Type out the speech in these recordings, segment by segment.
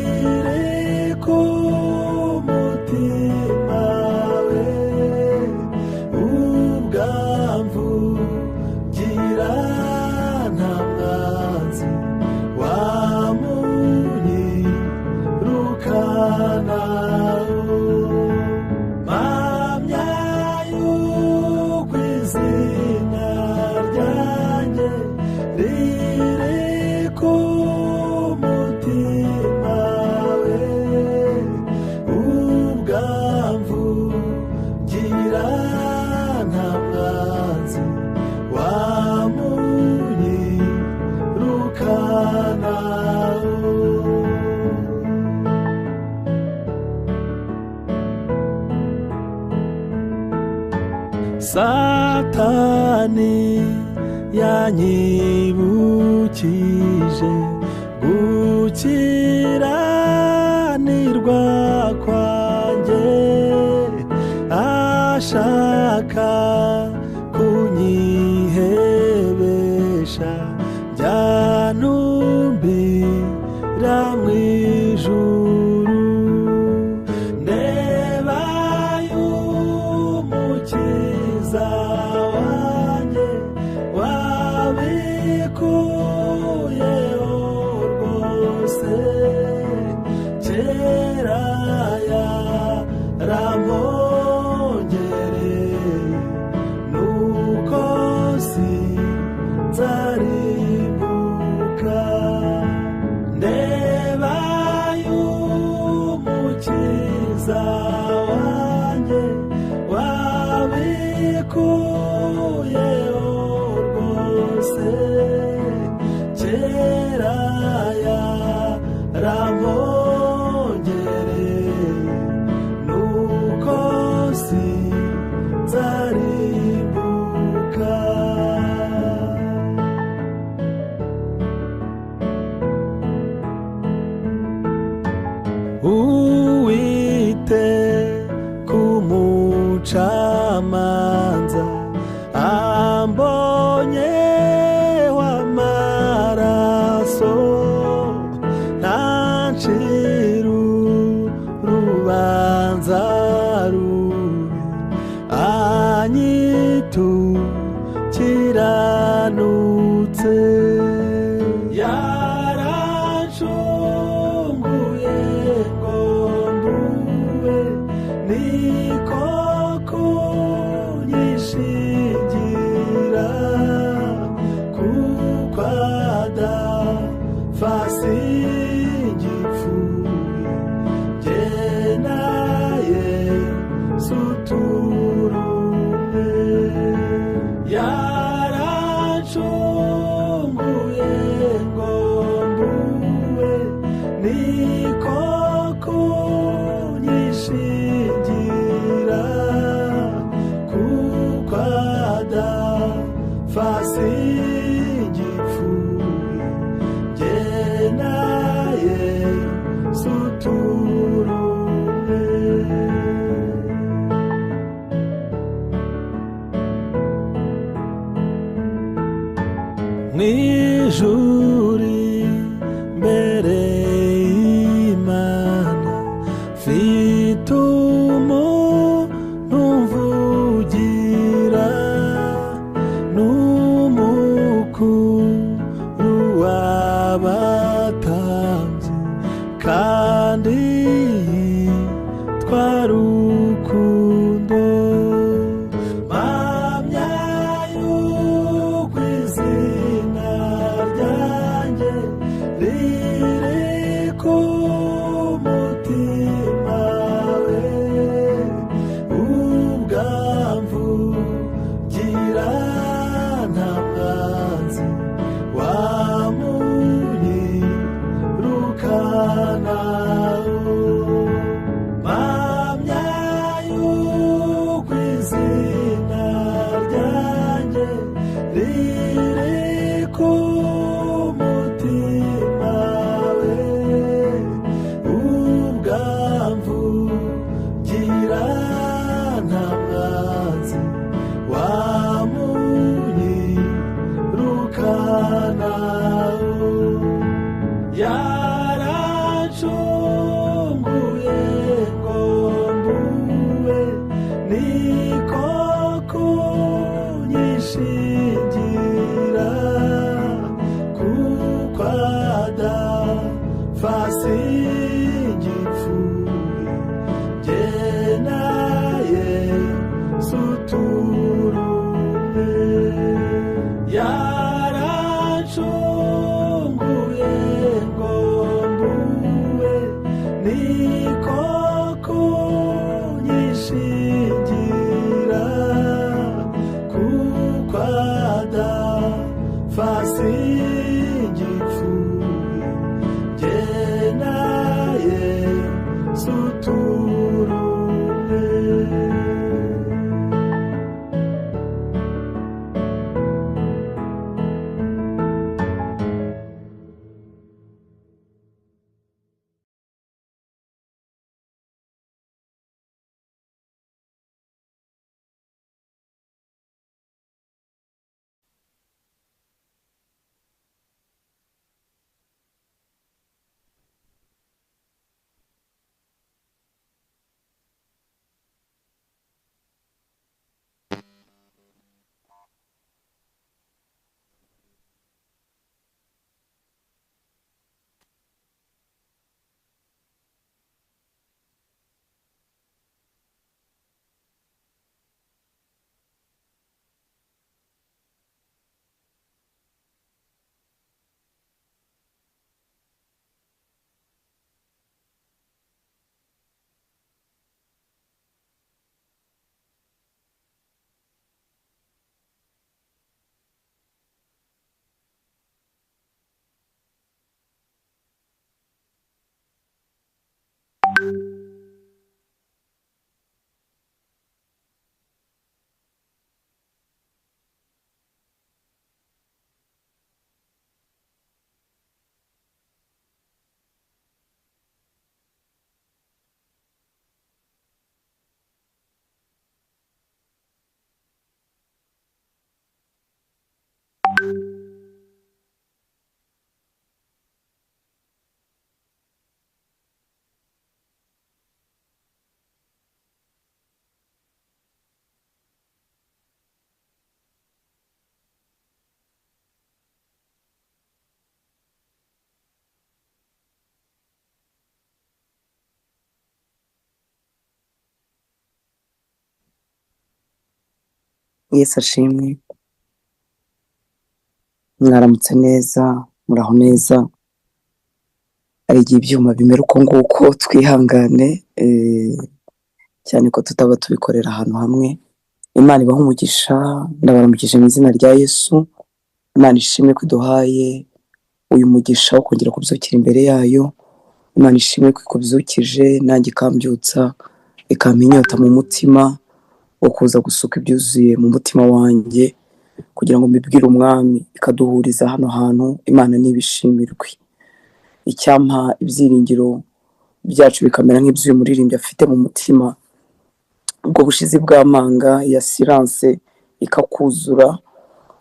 Riri ku mutima we, ubwamvugira nta mwanzi wamunyirukanaho. Mpamya yuko izina ryanjye riri ku mutima we, ubwamvugira nta mwanzi wamunyirukanaho. Satani yanyibukije gukiranirwa kwanjye, ashaka kunyihebesha byanumbira mu ijuru. Ndeba y'Umukiza wanjye wabikuyeho rwose, kera yarampongereye, nuko sinzarimbuka. Ndeba y'Umukiza wanjye wabikuyeho rwose, kera yarampongereye, nuko sinzarimbuka. Uwite kumucamanza ambonye w'amaraso, ntanciru rubanza rubi, anyitukiranutse. Yarancunguye ngo mbuwe, niko kunyishingira, kuko adapfa singipfuye, jye na Yesu turumwe. Yarancunguye ngo mbuwe, niko kunyishingira, kuko adapfa singipfuye, jye na Yesu turumwe. Mw'ijuru imbere y'Imana mfite umuntu umvugira, n'umukuru w'abatambyi, kandi yitwa Rukundo. Mpamya yuko izina ryanjye riri ku mutima we, ubwamvugira nta mwanzi wamunyirukanaho. Mpamya yuko izina ryanjye riri ku mutima we, ubwamvugira nta mwanzi wamunyirukanaho. Yarancunguye singipfuye, jye na Yesu turi umwe. Yarancunguye ngo mbuwe, ni koko nyishingira, kuko adapfa singipfuye, jye na Yesu turi umwe. Yesu ashimwe, mwaramutse neza, muraho neza. Hari igihe ibyuma bimera uko nguko, twihangane cyane ko tutaba tubikorera ahantu hamwe. Imana ibahe umugisha, ndabaramukije mu izina rya Yesu. Imana ishimwe ko iduhaye uyu mugisha wo kongera kubyukira imbere yayo. Imana ishimwe ko ikubyukije nanjye ikambyutsa, ikampa inyota mu mutima wo kuza gusuka ibyuzuye mu mutima wanjye kugira ngo mbibwire umwami, ikaduhuriza hano hantu. Imana nibishimirwe. Icyampa ibyiringiro byacu bikamera nk'iby'uyu muririmbyi afite mu mutima, ubwo bushizi bw'amanga ya silence ikakuzura,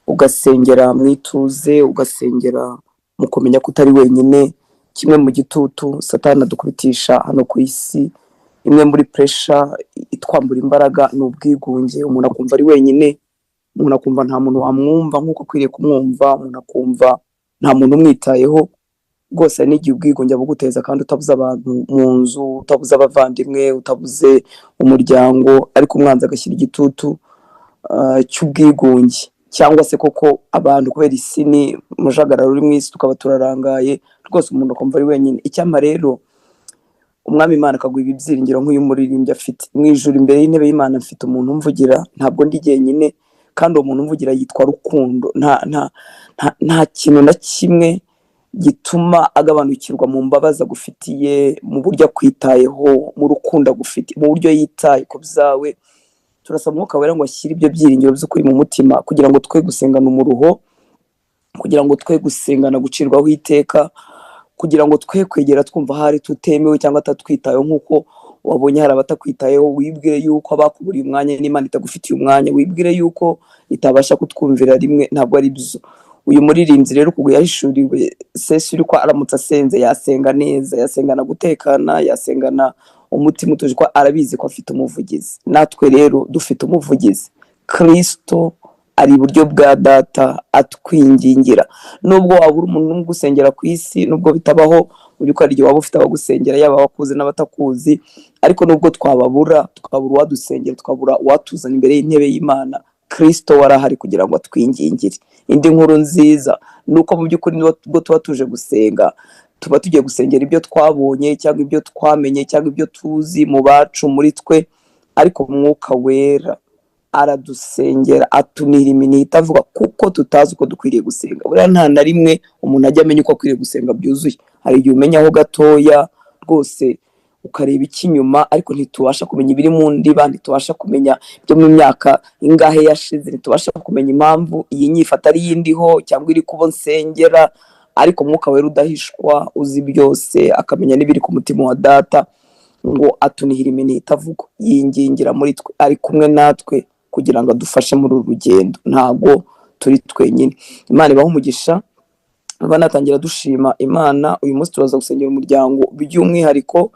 ugasengera mu ituze, ugasengera mu kumenya ko utari wenyine. Kimwe mu gitutu Satani adukubitisha hano ku isi, imwe muri pressure itwambura imbaraga ni ubwigunge. Umuntu akumva ari wenyine, umuntu akumva nta muntu wamwumva nk'uko akwiriye kumwumva, umuntu akumva nta muntu umwitayeho. Rwose hari n'igihe ubwigunge buguteza kandi utabuze abantu mu nzu, utabuze abavandimwe, utabuze umuryango, ariko umwanzi agashyira igitutu cy'ubwigunge, cyangwa se koko abantu kubera isi ni umujagararo uri mu isi tukaba turarangaye, rwose umuntu akumva ari wenyine. Icyampa rero umwami Imana akaguha ibi byiringiro nk'uyu muririmbyi afite. Mu ijuru imbere y'intebe y'Imana mfite umuntu umvugira, ntabwo ndi jyenyine, kandi uwo muntu umvugira yitwa Rukundo. Nta kintu na kimwe gituma agabanukirwa mu mbabazi agufitiye, mu buryo akwitayeho, mu rukundo agufitiye, mu buryo yitaye ku byawe. Turasaba Umwuka Wera ngo ashyire ibyo byiringiro by'ukuri mu mutima, kugira ngo twe gusengana umuruho, kugira ngo twe gusengana gucirwaho iteka, kugira ngo twe kwegera twumva ahari tutemewe cyangwa atatwitayeho nk'uko wabonye hari abatakwitayeho. Wibwire yuko abakuburiye umwanya n'Imana itagufitiye umwanya, wibwire yuko itabasha kutwumvira rimwe, ntabwo ari byo. Uyu muririmbyi rero ubwo yahishuriwe sesi uri ko aramutse asenze yasenga neza, yasengana gutekana, yasengana umutima utuje, ko arabizi ko afite umuvugizi. Natwe rero dufite umuvugizi, Kristo ari iburyo bwa data atwingingira. Nubwo wabura umuntu umwe ugusengera ku isi, nubwo bitabaho Mu by'ukuri hari igihe waba ufite abagusengera, yaba abakuzi n'abatakuzi, ariko nubwo twababura, tukabura uwadusengera, tukabura uwatuzana imbere y'intebe y'Imana, Kristo warahari kugira ngo atwingingire. Indi nkuru nziza ni uko mu by'ukuri nubwo tuba tuje gusenga, tuba tugiye gusengera ibyo twabonye cyangwa ibyo twamenye cyangwa ibyo tuzi mu bacu muri twe, ariko Umwuka Wera aradusengera, atunira iminwa itavuga, kuko tutazi uko dukwiriye gusenga. Buriya nta na rimwe umuntu ajya amenya uko akwiriye gusenga byuzuye. Hari igihe umenyaho gatoya rwose ukareba icy'inyuma, ariko ntitubasha kumenya ibiri mu ndiba, ntitubasha kumenya ibyo mu myaka ingahe yashize, ntitubasha kumenya impamvu iyi nyifata ari iy'indiho cyangwa iri kubo nsengera. Ariko Umwuka Wera udahishwa, uzi byose, akamenya n'ibiri ku mutima wa Data, ngo atunihira iminwa itavugwa, yingingira muri twe, ari kumwe natwe kugira ngo adufashe muri uru rugendo. Ntabwo turi twenyine. Imana ibahe umugisha. Banatangira dushima Imana. Uyu munsi turaza gusengera umuryango by'umwihariko.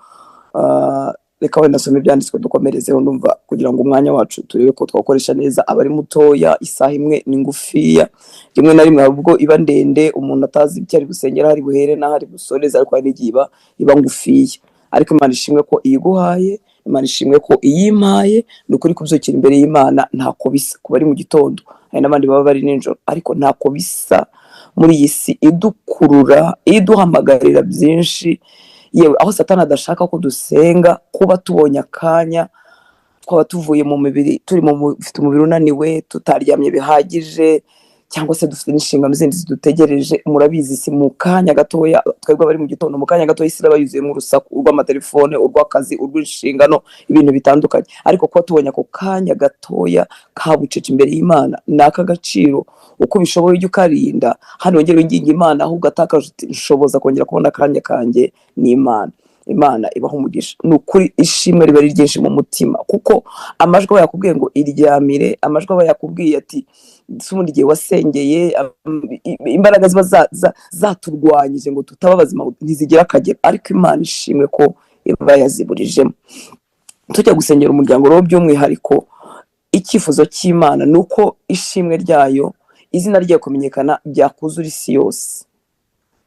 Reka wenda nasome ibyanditswe dukomerezeho, ndumva kugira ngo umwanya wacu turebe ko twakoresha neza. Abari mutoya, isaha imwe ni ngufiya, rimwe na rimwe hari ubwo iba ndende, umuntu atazi icyo ari gusengera, hari buhere n'aho ari busoreze, ariko hari n'igihe iba ngufiya. Ariko Imana ishimwe ko iyiguhaye, Imana ishimwe ko iyimpaye. Ni ukuri kubyukira imbere y'Imana ntako bisa. Kuba ari mu gitondo, hari n'abandi baba bari nijoro, ariko ntako bisa muri iyi si idukurura, iduhamagarira byinshi, yewe aho Satani adashaka ko dusenga. Kuba tubonye akanya, twaba tuvuye mu mibiri, turi mu dufite umubiri unaniwe, tutaryamye bihagije, cyangwa se dufite n'inshingano zindi zidutegereje, murabizi si mu kanya gatoya, twebwe abari mu gitondo, mu kanya gatoya isi iraba yuzuyemo urusaku, urw'amatelefone, urw'akazi, urw'inshingano, ibintu bitandukanye. Ariko kuba tubonye ako kanya gatoya ka bucece imbere y'Imana ni ak'agaciro. Uko ubishoboye ujye ukarinda hano, wongere winginge Imana, ahubwo atakaje uti nshoboza kongera kubona akanya kanjye n'Imana. Imana ibaha umugisha. Ni ukuri ishimwe riba ari ryinshi mu mutima, kuko amajwi aba yakubwiye ngo iryamire, amajwi aba yakubwiye ati si ubundi igihe wasengeye, imbaraga ziba zaturwanyije ngo tutaba bazima ntizigira akagero, ariko Imana ishimwe ko iba yaziburijemo. Tujya gusengera umuryango rero by'umwihariko, icyifuzo cy'Imana ni uko ishimwe ryayo, izina ryayo kumenyekana byakuzura isi yose.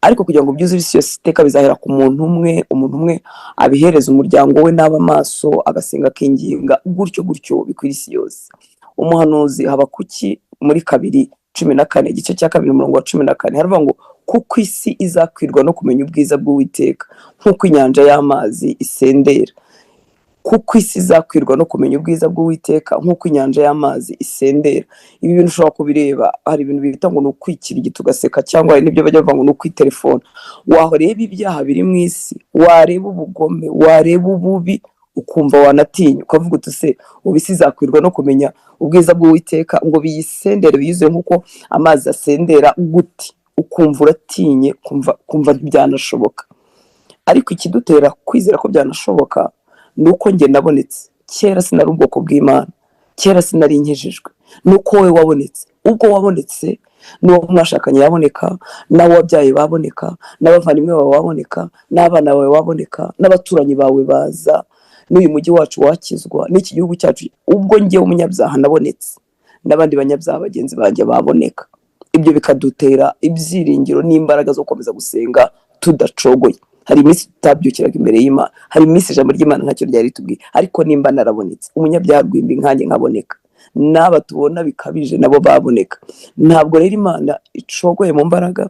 Ariko kugira ngo byuzure isi yose, iteka bizahera ku muntu umwe. Umuntu umwe abihereza umuryango we n'aba maso, agasenga, akinginga, gutyo gutyo bikwira isi yose. Umuhanuzi Habakuki muri 2:14, igice cya 2 umurongo wa 14, haravuga ngo kuko isi izakwirwa no kumenya ubwiza bw'Uwiteka nk'uko inyanja y'amazi isendera. Kuko isi izakwirwa no kumenya ubwiza bw'Uwiteka nk'uko inyanja y'amazi isendera. Ibi bintu ushobora kubireba, hari ibintu bita ngo ni ukwikirigita ugaseka, cyangwa hari n'ibyo bajya bavuga ngo ni ukwitelefona. Wareba ibyaha biri mu isi, wareba ubugome, wareba ububi, ukumva wanatinya, ukavuga uti se ubu isi izakwirwa no kumenya ubwiza bw'Uwiteka ngo biyisendere, biyuzuye nk'uko amazi asendera gute? Ukumva uratinye, kumva ntibyanashoboka. Ariko ikidutera kwizera ko byanashoboka ni uko njye nabonetse. Kera sinari ubwoko bw'Imana, kera sinari nkijijwe, ni uko wowe wabonetse. Ubwo wabonetse, n'uwo mwashakanye yaboneka, n'abo wabyaye baboneka, n'abavandimwe bawe baboneka, n'abana bawe baboneka, n'abaturanyi bawe baza, n'uyu mujyi wacu wakizwa, n'iki gihugu cyacu. Ubwo njyewe umunyabyaha nabonetse, n'abandi banyabyaha bagenzi banjye baboneka. Ibyo bikadutera ibyiringiro n'imbaraga zo gukomeza gusenga tudacogoye. Hari iminsi tutabyukiraga imbere y'Imana, hari iminsi ijambo ry'Imana ntacyo ryari ritubwiye, ariko nimba narabonetse, umunyabyaha rwimbi nkanjye nkaboneka, n'aba tubona bikabije nabo baboneka. Ntabwo rero Imana icogoye mu mbaraga.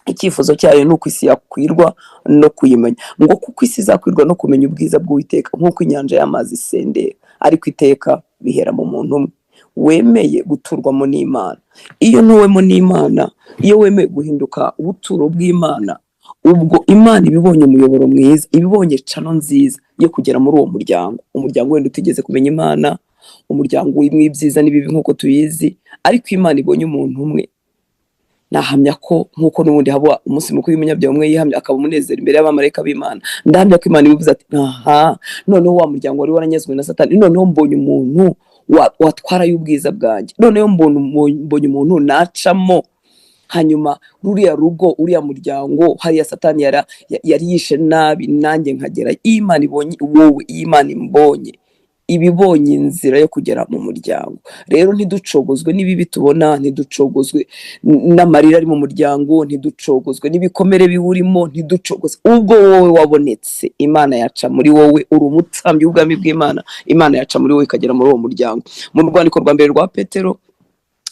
Icyifuzo cyayo ni uko isi yakwirwa no kuyimenya, ngo kuko isi izakwirwa no kumenya ubwiza bw'Uwiteka nk'uko inyanja y'amazi isendera. Ariko iteka bihera mu muntu umwe wemeye guturwamo n'Imana. Iyo ntuwemo n'Imana, iyo wemeye guhinduka ubuturo bw'Imana, ubwo Imana iba ibonye umuyoboro mwiza, iba ibonye channel nziza yo kugera muri uwo muryango. Umuryango wenda utigeze kumenya Imana, umuryango urimo ibyiza n'ibibi nk'uko tubizi, ariko Imana ibonye umuntu umwe, nahamya ko nk'uko n'ubundi haba umunsi mukuru w'umunyabyaha umwe yihamya akaba umunezero imbere y'abamarayika b'Imana, ndahamya ko Imana ibivuze ati aha noneho wa muryango wari waranyazwe na Satani, noneho mbonye umuntu watwarayo ubwiza bwanjye, noneho mbonye umuntu nacamo, hanyuma ruriya rugo, uriya muryango hariya Satani yari yishe nabi, nanjye nkagera. Iyo Imana ibonye wowe, iyo Imana imbonye, Iba ibonye inzira yo kugera mu muryango. Rero ntiducogozwe n'ibibi tubona, ntiducogozwe n'amarira ari mu muryango, ntiducogozwe n'ibikomere biwurimo, ntiducogozwe. Ubwo wowe wabonetse, Imana yaca muri wowe, uri umutambyi w'ubwami bw'Imana, Imana yaca muri wowe ikagera muri uwo muryango. Mu rwandiko rwa mbere rwa Petero,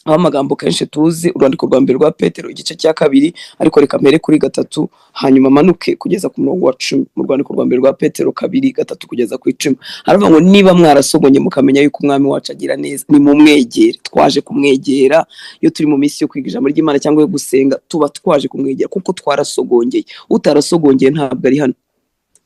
aho amagambo kenshi tuzi, urwandiko rwa mbere rwa Petero igice cya 2, ariko reka mpere kuri 3 hanyuma manuke kugeza ku murongo wa 10. Mu rwandiko rwa mbere rwa Petero 2:3 kugeza ku 10, haravuga ngo niba mwarasogonye mukamenya yuko umwami wacu agira neza, nimumwegere. Twaje kumwegera iyo turi mu minsi yo kwiga ijambo ry'Imana cyangwa yo gusenga, tuba twaje kumwegera kuko twarasogongeye. Utarasogongeye ntabwo ari hano.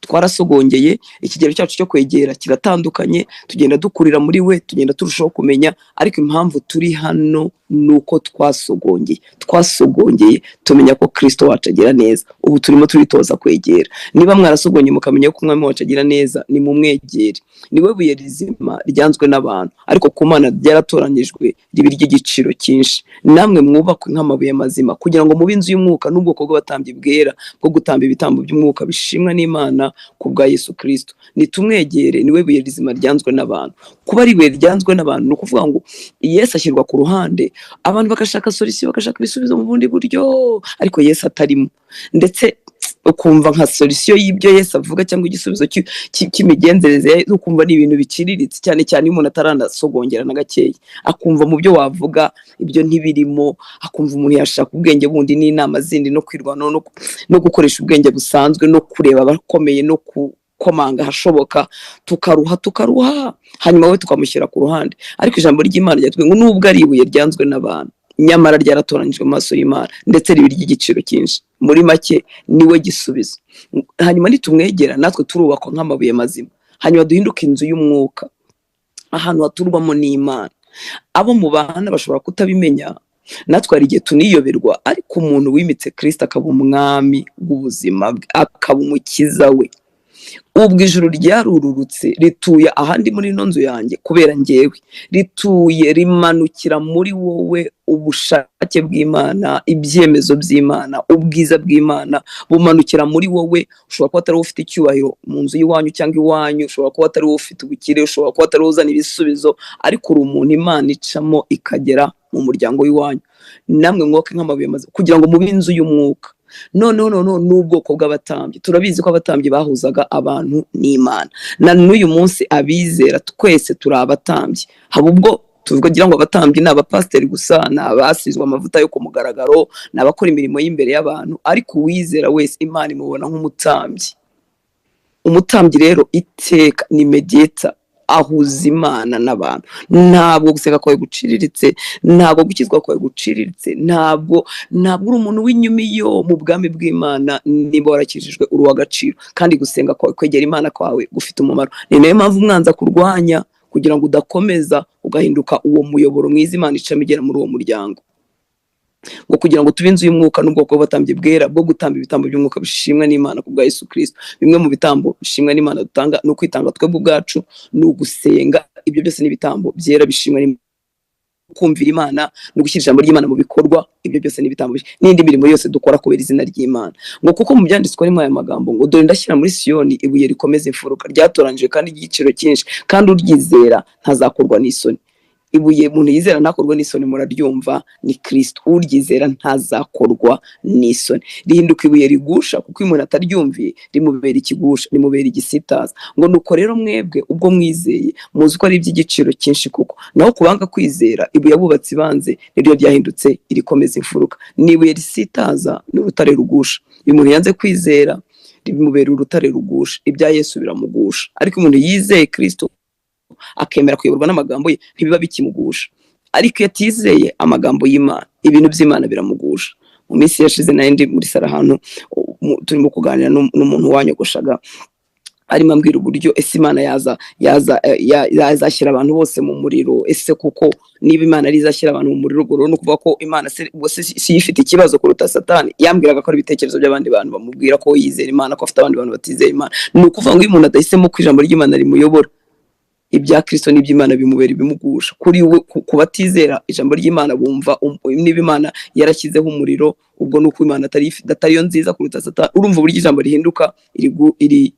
Twarasogongeye, ikigero cyacu cyo kwegera kiratandukanye, tugenda dukurira muri we, tugenda turushaho kumenya, ariko impamvu turi hano ni uko twasogongeye. Twasogongeye tumenya ko Kristo wacu agira neza. Ubu turimo turitoza kwegera. Niba mwarasogongeye mukamenya ko umwami wacu agira neza, nimumwegere. Niwe buye rizima ryanzwe n'abantu, ariko ku Mana ryaratoranyijwe riba iry'igiciro cyinshi. Namwe mwubakwe nk'amabuye mazima, kugira ngo mube inzu y'umwuka n'ubwoko bw'abatambyi bwera bwo gutamba ibitambo by'umwuka bishimwa n'Imana ku bwa Yesu Kristo. Nitumwegere, niwe buye rizima ryanzwe n'abantu. Kuba ari ibuye ryanzwe n'abantu ni ukuvuga ngo Yesu ashyirwa ku ruhande, abantu bagashaka solution, bagashaka ibisubizo mu bundi buryo, ariko Yesu atarimo. Ndetse ukumva nka solution y'ibyo Yesu avuga cyangwa igisubizo cy'imigenzereze ye, ukumva ni ibintu biciriritse, cyane cyane iyo umuntu ataranasogongera na gakeya, akumva mu byo wavuga ibyo ntibirimo, akumva umuntu yashaka ubwenge bundi n'inama zindi no kwirwanaho no gukoresha ubwenge busanzwe no kureba abakomeye no gukomanga ahashoboka, tukaruha tukaruha, hanyuma we tukamushyira ku ruhande. Ariko ijambo ry'Imana ryatubwiye ngo nubwo ari ibuye ryanzwe n'abantu, nyamara ryaratoranyijwe mu maso y'Imana, ndetse riba iry'igiciro cyinshi. Muri make niwe gisubizo. Hanyuma nitumwegera natwe turubakwa nk'amabuye mazima, hanyuma duhinduke inzu y'umwuka, ahantu haturwamo n'Imana. Abo mubana bashobora kutabimenya, natwe hari igihe tuniyoberwa, ariko umuntu wimitse Kristo akaba umwami w'ubuzima bwe, akaba umukiza we, ubwo ijuru ryarururutse rituye ahandi muri ino nzu yanjye kubera njyewe, rituye rimanukira muri wowe. Ubushake bw'Imana, ibyemezo by'Imana, ubwiza bw'Imana bumanukira muri wowe. Ushobora kuba atari wowe ufite icyubahiro mu nzu y'iwanyu cyangwa iwanyu, ushobora kuba atari wowe ufite ubukire, ushobora kuba atari wowe uzana ibisubizo, ariko uri umuntu Imana icamo ikagera mu muryango w'iwanyu. Namwe mwuke nk'amabuye mazima kugira ngo mube inzu y'umwuka. Noneho n'ubwoko bw'abatambyi, turabizi ko abatambyi bahuzaga abantu n'Imana. Na n'uyu munsi abizera twese turi abatambyi. Haba ubwo tuvugira ngo abatambyi ni abapasiteri gusa, ni abasizwe amavuta yo ku mugaragaro, ni abakora imirimo y'imbere y'abantu, ariko uwizera wese Imana imubona nk'umutambyi. Umutambyi rero iteka ni mediator, ahuza Imana n'abantu. Ntabwo gusenga kwawe guciriritse, ntabwo gukizwa kwawe guciriritse, ntabwo uri umuntu w'inyumiyo mu bwami bw'Imana. Niba warakijijwe uri uw'agaciro, kandi gusenga kwawe, kwegera Imana kwawe gufite umumaro. Ni nayo mpamvu umwanzi akurwanya kugira ngo udakomeza ugahinduka uwo muyoboro mwiza Imana icamo igera muri uwo muryango. Ngo kugira ngo tube inzu y'umwuka n'ubwoko bw'abatambyi bwera bwo gutamba ibitambo by'umwuka bishimwa n'Imana ku bwa Yesu Kristo. Bimwe mu bitambo bishimwa n'Imana dutanga ni ukwitanga twebwe ubwacu, ni ugusenga. Ibyo byose ni ibitambo byera bishimwa n'Imana. Kumvira Imana ni ugushyira ijambo ry'Imana mu bikorwa, ibyo byose ni ibitambo n'indi mirimo yose dukora kubera izina ry'Imana. Ngo kuko mu byanditswe harimo aya magambo ngo dore ndashyira muri Siyoni ibuye rikomeza imfuruka ryatoranyijwe kandi ry'igiciro cyinshi, kandi uryizera ntazakorwa n'isoni. Ibuye umuntu yizera ntakorwa n'isoni, muraryumva, ni Kristo. Uryizera ntazakorwa n'isoni. Rihinduka ibuye rigusha, kuko iyo umuntu ataryumviye rimubera ikigusha, rimubera igisitaza. Ngo nuko rero mwebwe ubwo mwizeye muzi ko ari iby'igiciro cyinshi, kuko naho kubanga kwizera ibuye abubatsi banze niryo ryahindutse irikomeza imfuruka. Ni ibuye risitaza, ni urutare rugusha. Iyo umuntu yanze kwizera rimubera urutare rugusha, ibya Yesu biramugusha. Ariko umuntu yizeye Kristo akemera kuyoborwa n'amagambo ye, ntibiba bikimugusha. Ariko iyo atizeye amagambo y'Imana, ibintu by'Imana biramugusha. Mu minsi yashize nari ndi muri sara ahantu, turimo kuganira n'umuntu wanyogoshaga, arimo ambwira uburyo ese Imana yazashyira abantu bose mu muriro. Ese kuko niba Imana ari izashyira abantu mu muriro, ubwo rero ni ukuvuga ko Imana ubwo se si ifite ikibazo kuruta Satani? Yambwiraga ko ari ibitekerezo by'abandi bantu bamubwira ko yizera Imana, ko afite abandi bantu batizera Imana. Ni ukuvuga ngo iyo umuntu adahisemo ko ijambo ry'Imana rimuyobora, Ibya Kristo n'iby'Imana bimubera ibimugusha kuri we. Ku batizera ijambo ry'Imana bumva niba Imana yarashyizeho umuriro, ubwo ni uko Imana atari yo nziza kuruta Satani. Urumva uburyo ijambo rihinduka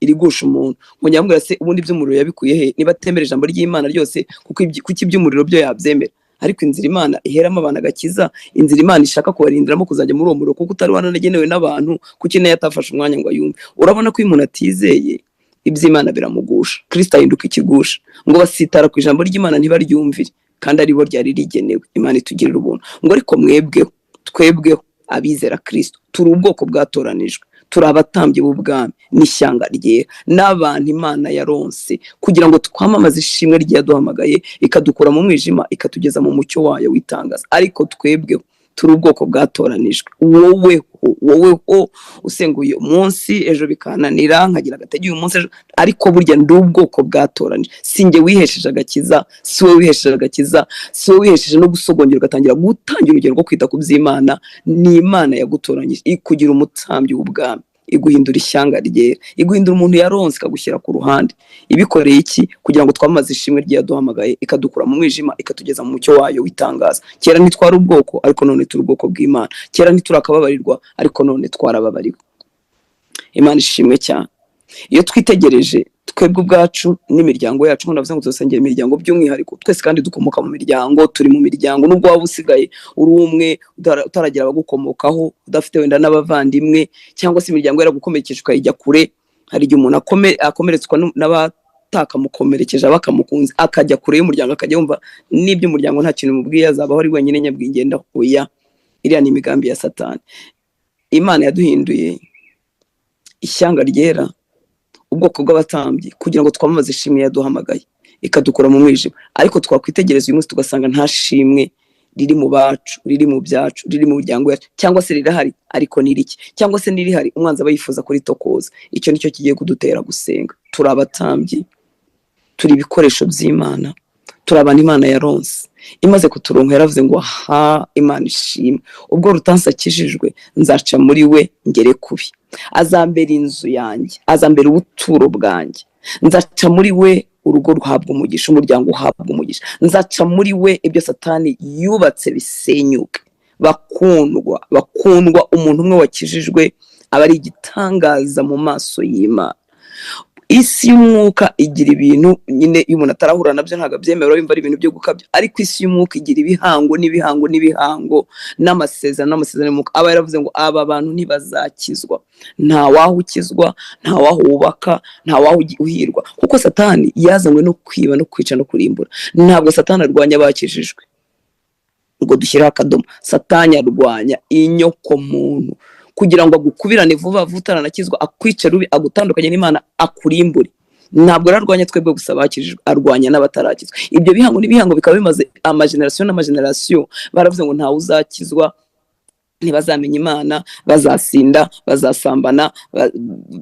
irigusha umuntu. Ngo nyamubwira se ubundi iby'umuriro yabikuye he niba atemera ijambo ry'Imana ryose? Kuko kuki iby'umuriro byo yabyemera? Ariko inzira Imana iheramo abantu agakiza, inzira Imana ishaka kubarindiramo kuzajya muri uwo muriro, kuko utari waranagenewe n'abantu, kuki nayo atafashe umwanya ngo ayumve? Urabona ko iyo umuntu atizeye, iby'Imana biramugusha, Kristo ahinduka ikigusha. Ngo basitara ku ijambo ry'Imana ntibaryumvire, kandi aribo ryari rigenewe. Imana itugirira ubuntu. Ngo ariko mwebweho, twebweho abizera Kristo, turi ubwoko bwatoranijwe, turi abatambyi b'ubwami n'ishyanga ryera n'abantu Imana yaronse, kugira ngo twamamaze ishimwe ryaduhamagaye ikadukura mu mwijima ikatugeza mu mucyo wayo w'itangaza. Ariko twebweho turi ubwoko bwatoranijwe. Wowe ho usenga uyu munsi, ejo bikananira, nkagira agatege uyu munsi, ejo, ariko burya ndi ubwoko bwatoranijwe. Si njye wihesheje agakiza, si wowe wihesheje agakiza, si wowe wihesheje no gusogongera ugatangira gutangira urugero rwo kwita ku by'Imana. Ni Imana yagutoranyije, ikugira umutambyi w'ubwami, iguhindura ishyanga ryera, iguhindura umuntu yaronse, ikagushyira ku ruhande. Ibikoreye iki? Kugira ngo twamamaze ishimwe ryaduhamagaye ikadukura mu mwijima ikatugeza mu mucyo wayo w'itangaza. Kera ntitwari ubwoko, ariko none turi ubwoko bw'Imana. Kera ntiturakababariwe, ariko none twarababariwe. Imana ishimwe cyane. Iyo twitegereje twebwe ubwacu n'imiryango yacu, nk'uko navuze ngo tuzasengera imiryango by'umwihariko, twese kandi dukomoka mu miryango, turi mu miryango. Nubwo waba usigaye uri umwe, utaragira abagukomokaho, udafite wenda n'abavandimwe, cyangwa se imiryango yaragukomerekeje ukayijya kure. Hari igihe umuntu akomeretswa n'abatakamukomerekeje bakamukunze, akajya kure y'umuryango, akajya yumva n'iby'umuryango nta kintu umubwiye, azabaho ari wenyine nyabwigenda. Oya, iriya ni imigambi ya Satani. Imana yaduhinduye ishyanga ryera, ubwoko bw'abatambyi, kugira ngo twamamaze ishimwe yaduhamagaye ikadukura mu mwijima. Ariko twakwitegereza uyu munsi tugasanga nta shimwe riri mu bacu, riri mu byacu, riri mu miryango yacu, cyangwa se rirahari ariko ni rike, cyangwa se nirihari umwanzi aba yifuza kuritokoza. Icyo nicyo kigiye kudutera gusenga. Turi abatambyi, turi ibikoresho by'Imana, turi abantu Imana yaronse. Imaze kuturonka yaravuze ngo: "Ha, Imana ishimwe, ubwo Rutansi akijijwe, nzaca muri we ngere kubi, azambera inzu yanjye, azambera ubuturo bwanjye, nzaca muri we urugo ruhabwa umugisha, umuryango uhabwa umugisha, nzaca muri we ibyo Satani yubatse bisenyuke." Bakundwa, bakundwa, umuntu umwe wakijijwe aba ari igitangaza mu maso y'Imana. Isi y'umwuka igira ibintu nyine iyo umuntu atarahura nabyo ntabwo abyemera, yumva ari ibintu byo gukabya. Ariko isi y'umwuka igira ibihango n'ibihango n'ibihango n'amasezerano n'amasezerano y'umwuka. Aba yaravuze ngo aba bantu ntibazakizwa, nta waho ukizwa, nta waho wubaka, nta waho uhirwa, kuko Satani yazanywe no kwiba no kwica no kurimbura. Ntabwo Satani arwanya abakijijwe, ngo dushyireho akadomo. Satani arwanya inyoko muntu kugira ngo agukubirane vuba vuba utaranakizwa, akwice rubi, agutandukanye n'Imana, akurimbure. Ntabwo rero arwanya twebwe gusa abakijijwe, arwanya n'abatarakizwa. Ibyo bihango n'ibihango bikaba bimaze amagenerasiyo n'amagenerasiyo. Baravuze ngo ntawe uzakizwa, ntibazamenya Imana, bazasinda, bazasambana,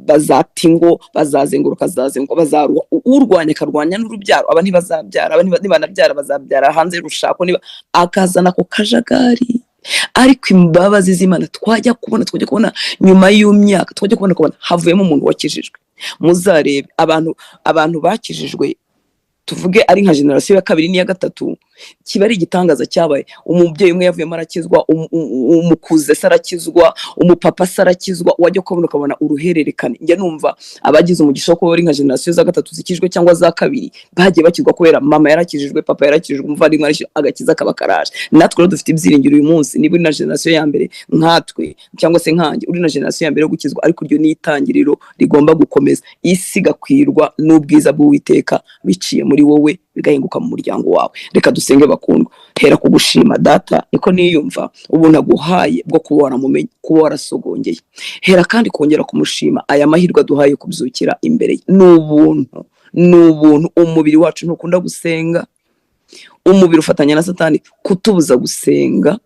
bazata ingo, bazazenguruka, bazazenguruka, bazaruha. Urwanya akarwanya n'urubyaro. Aba ntibazabyara, aba nibanabyara bazabyara hanze y'urushako, niba akazana ako kajagari. Ariko imbabazi z'Imana, twajya kubona nyuma y'imyaka, twajya kubona havuyemo umuntu wakijijwe. Muzarebe abantu bakijijwe, tuvuge ari nka generasiyo ya kabiri n'iya gatatu, kiba ari igitangaza cyabaye. Umubyeyi umwe yavuyemo arakizwa, umukuze se arakizwa, umupapa se arakizwa, wajya kubona ukabona uruhererekane. Njya numva abagize umugisha wo kuba bari nka generasiyo za gatatu zikijwe cyangwa za kabiri, bagiye bakizwa kubera mama yarakijijwe, papa yarakijijwe, umuvandimwe yarakijijwe, agakiza kaba karaje. Natwe rero dufite ibyiringiro uyu munsi. Niba uri na generasiyo ya mbere nkatwe, cyangwa se nkanjye uri na generasiyo ya mbere yo gukizwa, ariko iryo ni itangiriro rigomba gukomeza, isi igakwirwa n'ubwiza bw'Uwiteka biciye muri wowe, bigahinguka mu muryango wawe. Reka dusenge. Bakundwa, hera ku gushima Data, niko niyumva, ubuntu aguhaye bwo kuba waramumenye, kuba warasogongeye. Hera kandi kongera kumushima aya mahirwe aduhaye kubyukira imbere ye. Ni ubuntu, ni ubuntu. Umubiri wacu ntukunda gusenga, umubiri ufatanya na Satani kutubuza gusenga,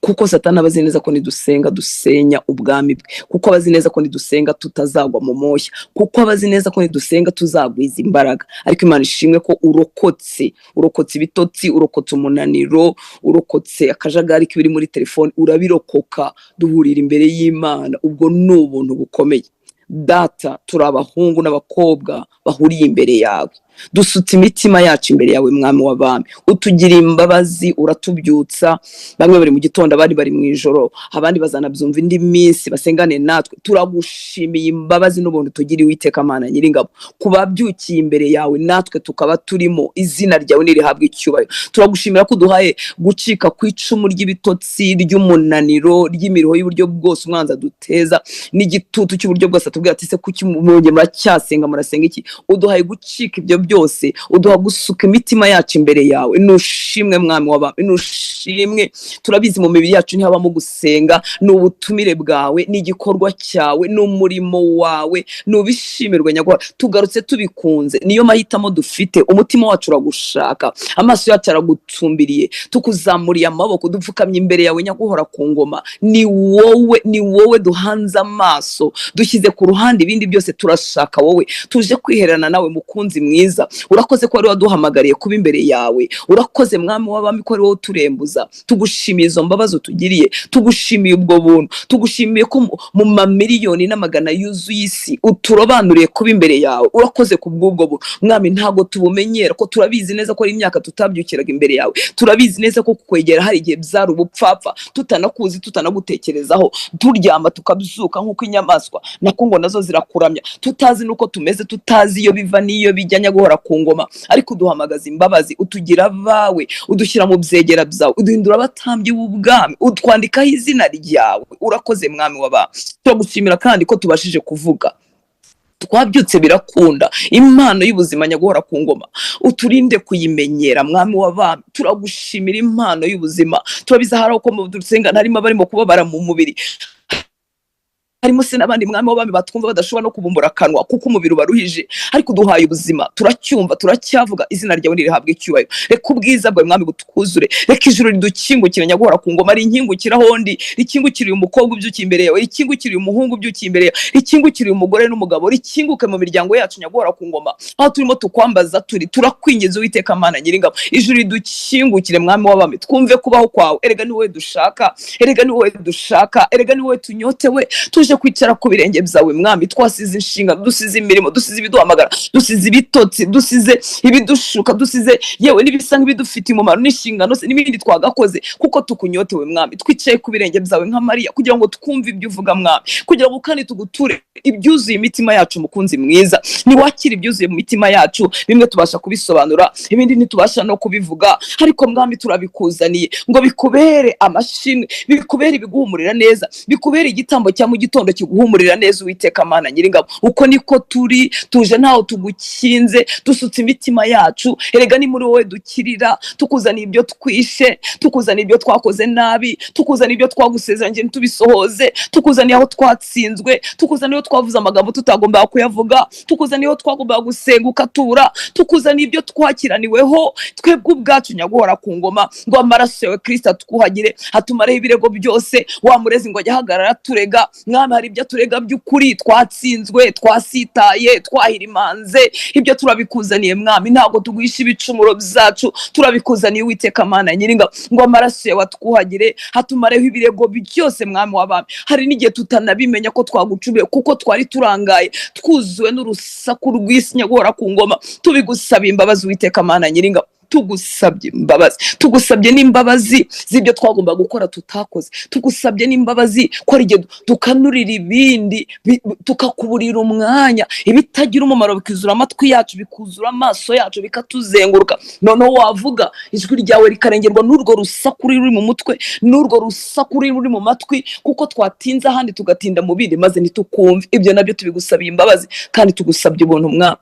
kuko Satani aba azi neza ko nidusenga dusenya ubwami bwe, kuko aba azi neza ko nidusenga tutazagwa mu moshya, kuko aba azi neza ko nidusenga tuzagwiza imbaraga. Ariko Imana ishimwe ko urokotse, urokotse ibitotsi, urokotse umunaniro, urokotse akajagari k'ibiri muri telefone, urabirokoka, duhurira imbere y'Imana. Ubwo ni ubuntu bukomeye. Data, turi abahungu n'abakobwa bahuriye imbere yawe. Dusutse imitima yacu imbere yawe, Mwami w'abami. Utugira imbabazi, uratubyutsa. Bamwe bari mu gitondo, abandi bari mu ijoro, abandi bazanabyumva indi minsi basengane natwe. Turagushimiye imbabazi n'ubuntu tugiriwe, Uwiteka Mana Nyiringabo. Ku babyukiye imbere yawe, natwe tukaba turimo, izina ryawe nirihabwa icyubahiro. Turagushimira ko uduhaye gucika ku icumu ry'ibitotsi, ry'umunaniro, ry'imiruho y'uburyo bwose umwanzi aduteza, n'igitutu cy'uburyo bwose atubwira ati: "Se kuki mwongeye muracyasenga? Murasenga iki?" Uduhaye gucika ibyo byose, uduha gusuka imitima yacu imbere yawe. Nushimwe, Mwami w'abami, nushimwe. Turabizi, mu mibiri yacu ntihabamo gusenga. Ni ubutumire bwawe, ni igikorwa cyawe, ni umurimo wawe, nubishimirwe, Nyakubahwa. Tugarutse tubikunze, niyo mahitamo dufite. Umutima wacu uragushaka, amaso yacu aragutumbiriye, tukuzamuriye amaboko, dupfukamye imbere yawe, Nyaguhora ku ngoma. Ni wowe, ni wowe duhanze amaso. Dushyize ku ruhande ibindi byose, turashaka wowe. Tuje kwihererana nawe, mukunzi mwiza. Urakoze ko wari waduhamagariye kuba imbere yawe. Urakoze, Mwami w'abami, ko ari wowe uturembuza. Tugushimiye izo mbabazi utugiriye, tugushimiye ubwo buntu, tugushimiye ko mu mamiliyoni n'amagana yuzuye isi uturobanuriye kuba imbere yawe. Urakoze ku bw'ubwo buntu, Mwami. Ntabwo tubumenyera, ko turabizi neza ko ari imyaka tutabyukiraga imbere yawe. Turabizi neza ko kukwegera hari igihe byari ubupfapfa, tutanakuzi, tutanagutekerezaho, turyama tukabyuka nk'uko inyamaswa nako ngo nazo zirakuramya, tutazi n'uko tumeze, tutazi iyo biva n'iyo bijya, Nyaguhora ku ngoma. Ariko uduhamagaza imbabazi, utugira abawe, udushyira mu byegera byawe, uduhindura abatambyi b'ubwami, utwandikaho izina ryawe. Urakoze, Mwami w'abami. Turagushimira kandi ko tubashije kuvuga, twabyutse birakunda. Impano y'ubuzima, Nyaguhora ku ngoma, uturinde kuyimenyera, Mwami w'abami. Turagushimira impano y'ubuzima. Turabizi, hari uko dusenga harimo abarimo kubabara mu mubiri, harimo se n'abandi, Mwami w'abami, batwumva badashobora no kubumbura akanwa kuko umubiri ubaruhije. Ariko uduhaye ubuzima, turacyumva, turacyavuga. Izina ryawe nirihabwe icyubahiro. Reka ubwiza bwawe, Mwami, butwuzure. Reka ijuru ridukingukire, Nyaguhora ku ngoma, rinkingukiraho ndi, rikingukire uyu mukobwa ubyukiye imbere yawe, rikingukire uyu muhungu ubyukiye imbere yawe, rikingukire uyu mugore n'umugabo, rikinguke mu miryango yacu, Nyaguhora ku ngoma, aho turimo tukwambaza turi. Turakwinginze, Uwiteka Mana Nyiringabo, ijuru ridukingukire, Mwami w'abami, twumve kubaho kwawe. Erega ni wowe dushaka, erega ni wowe dushaka, erega ni wowe tunyotewe. Tuje kwicara ku birenge byawe, Mwami. Twasize inshingano, dusize imirimo, dusize ibiduhamagara, dusize ibitotsi, dusize ibidushuka, dusize yewe n'ibisa nk'ibidufitiye umumaro n'inshingano se n'ibindi twagakoze, kuko tukunyotewe, Mwami. Twicaye ku birenge byawe nka Mariya kugira ngo twumve ibyo uvuga, Mwami, kugira ngo kandi tuguture ibyuzuye imitima yacu. Mukunzi mwiza, niwakira ibyuzuye mu mitima yacu. Bimwe tubasha kubisobanura, ibindi ntitubasha no kubivuga, ariko Mwami, turabikuzaniye ngo bikubere amashimwe, bikubere ibiguhumurira neza, bikubere igitambo cya mu gitondo kiguhumurira neza, Uwiteka Mana Nyiringabo. Uko niko turi, tuje ntaho tugukinze, dusutse imitima yacu. Erega ni muri wowe dukirira. Tukuzaniye ibyo twishe, tukuzaniye ibyo twakoze nabi, tukuzaniye ibyo twagusezeranyije ntitubisohoze, tukuzaniye aho twatsinzwe, tukuzaniye aho twavuze amagambo tutagombaga kuyavuga, tukuzaniye aho twagombaga gusenga ukatura, tukuzaniye ibyo twakiraniweho twebwe ubwacu, Nyaguhora ku ngoma, ngo amaraso yawe Kirisita atwuhagire, atumareho ibirego byose. Wa murezi ngo ajye ahagarara turega, Mwami, hari ibyo aturega by'ukuri. Twatsinzwe, twasitaye, twahirimanze, ibyo turabikuzaniye, Mwami. Ntabwo tuguhisha ibicumuro byacu, turabikuzaniye, Uwiteka Mana Nyiringabo, ngo amaraso yawe atwuhagire, hatumareho ibirego byose, Mwami w'abami. Hari n'igihe tutanabimenya ko twagucumuye kuko twari turangaye, twuzuwe n'urusaku rw'isi, Nyaguhora ku ngoma. Tubigusaba imbabazi, Uwiteka Mana Nyiringabo. Tugusabye imbabazi, tugusabye n'imbabazi z'ibyo twagomba gukora tutakoze, tugusabye n'imbabazi ko ari igihe dukanurira ibindi, tukakuburira umwanya, ibitagira umumaro bikuzura amatwi yacu, bikuzura amaso yacu, bikatuzenguruka. Noneho wavuga, ijwi ryawe rikarengerwa n'urwo rusaku ruri mu mutwe, n'urwo rusaku ruri mu matwi, kuko twatinze ahandi, tugatinda mu bindi, maze ntitukumve. Ibyo nabyo tubigusabiye imbabazi, kandi tugusabye ubuntu, Mwami.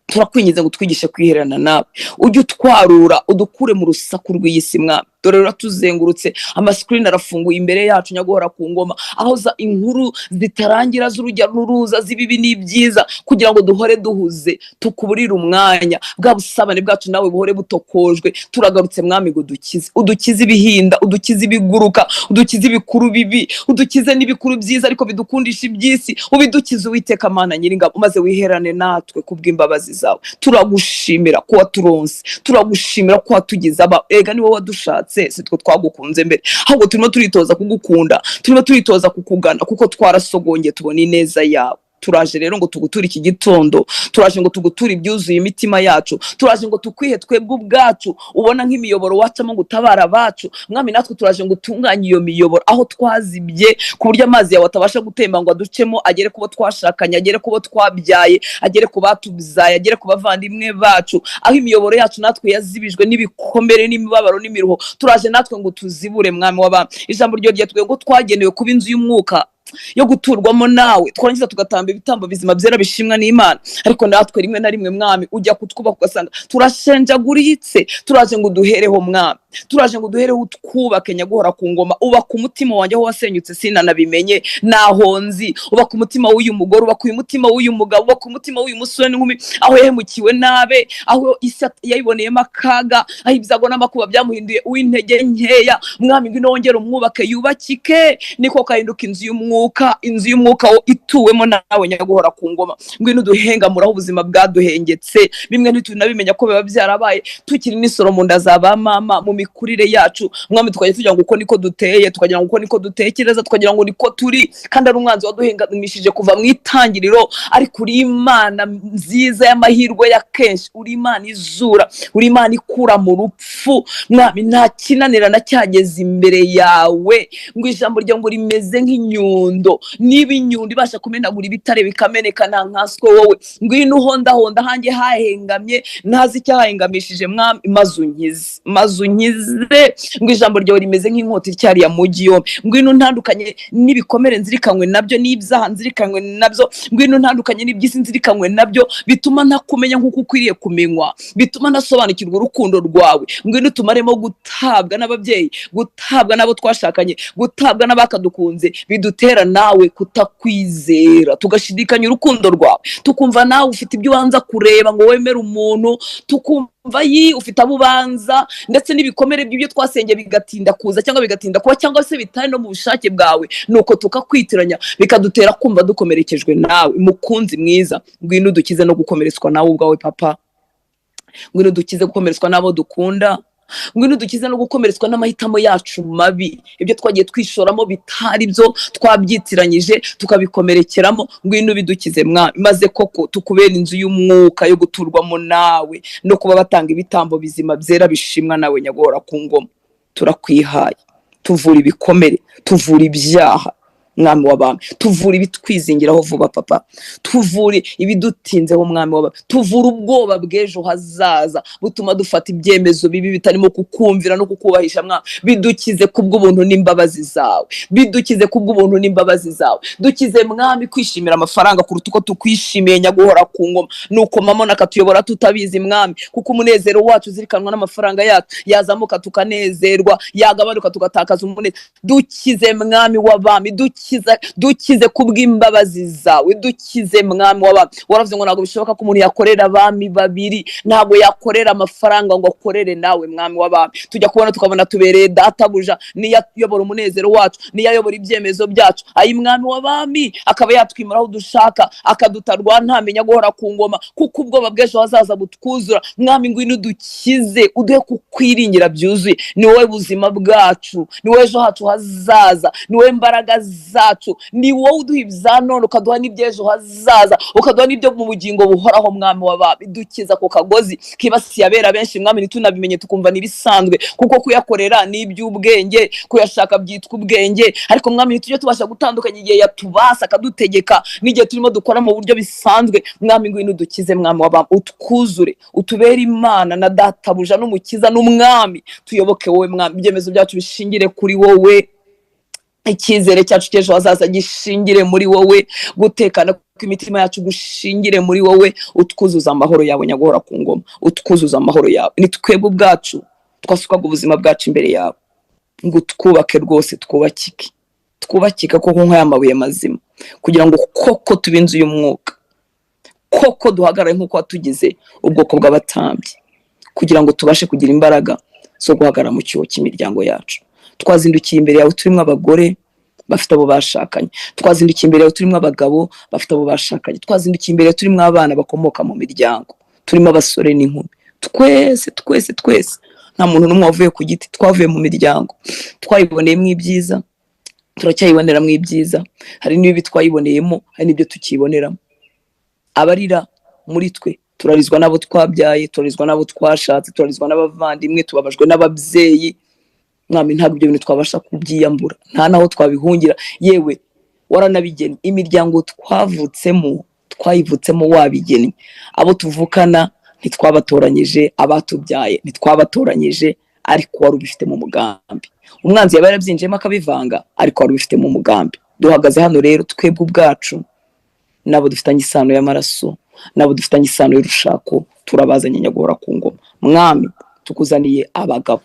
Turakwinginze ngo utwigishe kwihererana nawe, ujye utwarura, udukure mu rusaku rw'iyi si. Mwami, dore ruratuzengurutse, amasikirini arafunguye imbere yacu, Nyaguhora ku ngoma, aho za inkuru zitarangira z'urujya n'uruza, z'ibibi n'ibyiza, kugira ngo duhore duhuze, tukuburire umwanya, bwa busabane bwacu nawe buhore butokojwe. Turagarutse, Mwami, ngo udukize, udukize ibihinda, udukize ibiguruka, udukize ibikuru bibi, udukize n'ibikuru byiza ariko bidukundisha iby'isi. Ubidukize, Uwiteka Mana Nyiringabo, maze wiherane natwe kubw'imbabazi zawe. Turagushimira ko waturonse, turagushimira ko watugize aba. Ega ni wowe wadushatse, si twe twagukunze mbere. Ahubwo turimo turitoza kugukunda, turimo turitoza kukugana, kuko twarasogongeye tubona ineza yawe. Turaje rero ngo tuguture iki gitondo, turaje ngo tuguture ibyuzuye imitima yacu, turaje ngo tukwihe twebwe ubwacu, ubona nk'imiyoboro wacamo ngo utabara abacu. Mwami, natwe turaje ngo utunganye iyo miyoboro aho twazibye, ku buryo amazi yawe atabasha gutemba ngo aducemo, agere ku bo twashakanye, agere ku bo twabyaye, agere ku batubyaye, agere ku bavandimwe bacu. Aho imiyoboro yacu natwe yazibijwe n'ibikomere n'imibabaro n'imiruho, turaje natwe ngo tuzibure, Mwami w'abami. Ijambo ryo ryatubwiye ngo twagenewe kuba inzu y'umwuka yo guturwamo nawe, twarangiza tugatamba ibitambo bizima byera bishimwa n'Imana. Ariko natwe rimwe na rimwe, Mwami, ujya kutwubaka ugasanga turashenjaguritse. Turaje ngo uduhereho, Mwami, turaje ngo uduhereho, utwubake, nyaguhora ku ngoma. Ubaka umutima wanjye aho wasenyutse sinanabimenye, naho nzi. Ubaka umutima w'uyu mugore, ubaka uyu mutima w'uyu mugabo, ubaka umutima w'uyu musore n'inkumi, aho yahemukiwe nabe, aho isi yayiboneyemo akaga, aho ibyago n'amakuba byamuhinduye uw'intege nkeya. Mwami, ngwino wongere umwubake yubakike, niko kahinduka inzu y'umwuka, inzu y'umwuka wo ituwemo nawe, nyaguhora ku ngoma. Ngwino uduhengamuraho ubuzima bwaduhengetse, bimwe ntitunabimenya ko biba byarabaye tukiri n'isoro mu nda za ba mama, mu mikurire yacu, Mwami, tukajya tugira ngo uko niko duteye, tukagira ngo uko niko dutekereza, tukagira ngo niko turi, kandi ari umwanzi waduhengamishije kuva mu itangiriro. Ariko uri Imana nziza y'amahirwe ya kenshi, uri Imana izura, uri Imana ikura mu rupfu. Mwami, nta kinanirana cyageze imbere yawe. Ngo ijambo ryawe ngo rimeze nk'inyundo, niba inyundo ibasha kumenagura ibitare bikameneka, nta nkanswe wowe. Ngwino uhondahonda ahanjye hahengamye, ntazi icyahengamishije, Mwami, maze unkize, maze unkize. Ngo ijambo ryawe rimeze nk'inkota ityariye mugi yombi. Ngwino ntandukanye n'ibikomere nzirikanywe nabyo, n'ibyaha nzirikanywe nabyo. Ngwino ntandukanye n'iby'isi nzirikanywe nabyo, bituma ntakumenya nk'uko ukwiriye kumenywa, bituma ntasobanukirwa urukundo rwawe. Ngwino tumaremo gutabwa n'ababyeyi, gutabwa n'abo twashakanye, gutabwa n'abakadukunze, bidutera nawe kutakwizera, tugashidikanya urukundo rwawe, tukumva nawe ufite ibyo ubanza kureba ngo wemere umuntu, tukumva yi ufite abo ubanza, ndetse n'ibikomere by'ibyo twasengeye bigatinda kuza cyangwa bigatinda kuba, cyangwa se bitari no mu bushake bwawe, nuko tukakwitiranya, bikadutera kumva dukomerekejwe nawe. Mukunzi mwiza, ngwino udukize no gukomeretswa nawe ubwawe, Papa. Ngwino dukize gukomeretswa n'abo dukunda. Ngwino dukize no gukomeretswa n'amahitamo yacu mabi, ibyo twagiye twishoramo bitari byo, twabyitiranyije tukabikomerekeramo. Ngwino ubidukize, Mwami, maze koko tukubera inzu y'umwuka yo guturwamo nawe no kuba batanga ibitambo bizima byera bishimwa nawe, nyaguhora ku ngoma. Turakwihaye, tuvura ibikomere, tuvura ibyaha, Mwami w'abami. Tuvura ibitwizingiraho vuba, Papa. Tuvure ibidutinzeho, Mwami w'abami. Tuvura ubwoba bw'ejo hazaza butuma dufata ibyemezo bibi bitarimo kukumvira no kukubahisha. Mwami, bidukize kubw'ubuntu n'imbabazi zawe, bidukize kubw'ubuntu n'imbabazi zawe. Dukize, Mwami, kwishimira amafaranga kuruta uko tukwishimiye, nyaguhora ku ngoma. Nuko mamona akatuyobora tutabizi, Mwami, kuko umunezero wacu uzirikanwa n'amafaranga yacu. Yazamuka tukanezerwa, yagabanuka tugatakaza umunezero. Dukize, Mwami w'abami, dukize, dukize kubw'imbabazi zawe. Dukize, Mwami w'abami. Waravuze ngo ntabwo bishoboka ko umuntu yakorera abami babiri, ntabwo yakorera amafaranga ngo akorere nawe, Mwami w'abami. Tujya kubona tukabona tubereye databuja, niyo ayobora umunezero wacu, niyo ayobora ibyemezo byacu. Ayi Mwami w'abami, akaba yatwimura aho dushaka, akadutarwa ntamenya guhora ku ngoma, kuko ubwoba bw'ejo hazaza butwuzura. Mwami, ngwino udukize, uduhe kukwiringira byuzuye. Ni wowe buzima bwacu, ni wowe ejo hacu hazaza, ni wowe mbaraga zacu, ni wowe uduha ibya none, ukaduha n'iby'ejo hazaza, ukaduha n'ibyo mu bugingo buhoraho. Mwami w'abami, dukiza ako kagozi kibasiye abera benshi, Mwami, ntitunabimenye, tukumva n'ibisanzwe, kuko kuyakorera ni iby'ubwenge, kuyashaka byitwa ubwenge. Ariko Mwami, ntitujye tubasha gutandukanya igihe yatubasa akadutegeka n'igihe turimo dukora mu buryo bisanzwe. Mwami, ngwino udukize, Mwami w'abami, utwuzure, utubere Imana na databuja n'umukiza n'umwami. Tuyoboke wowe, Mwami, ibyemezo byacu bishingire kuri wowe, icyizere cyacu cy'ejo hazaza gishingire muri wowe, gutekana kw'imitima yacu gushingire muri wowe. Utwuzuza amahoro yawe, nyaguhora ku ngoma, utwuzuza amahoro yawe. Ni twebwe ubwacu twasukaga ubuzima bwacu imbere yawe ngo twubake rwose, twubakike, twubakike koko nk'aya mabuye mazima, kugira ngo koko tube inzu y'umwuka, koko duhagarare nk'uko watugize ubwoko bw'abatambyi, kugira ngo tubashe kugira imbaraga zo guhagarara mu cyuho cy'imiryango yacu. Twazindukiye imbere yawe turimo abagore bafite abo bashakanye, twazindukiye imbere yawe turimo abagabo bafite abo bashakanye, twazindukiye imbere yawe turimo abana bakomoka mu miryango, turimo abasore n'inkumi. Twese, twese, twese, nta muntu n'umwe wavuye ku giti, twavuye mu miryango, twayiboneyemo ibyiza. Turacyayiboneramo ibyiza, hari n'ibibi twayiboneyemo, hari n'ibyo tukiboneramo. Abarira muri twe turarizwa n'abo twabyaye, turarizwa n'abo twashatse, turarizwa n'abavandimwe, tubabajwe n'ababyeyi. Mwami, ntabwo ibyo bintu twabasha kubyiyambura, nta n'aho twabihungira. Yewe waranabigennye, imiryango twavutsemo twayivutsemo wabigennye. Abo tuvukana ntitwabatoranyije, abatubyaye ntitwabatoranyije, ariko wari ubifitemo umugambi. Umwanzi yaba yarabyinjiyemo akabivanga, ariko wari ubifitemo umugambi. Duhagaze hano rero twebwe ubwacu n'abo dufitanye isano y'amaraso, n'abo dufitanye isano y'urushako, turabazanye nyaguhora ku ngoma. Mwami, tukuzaniye abagabo,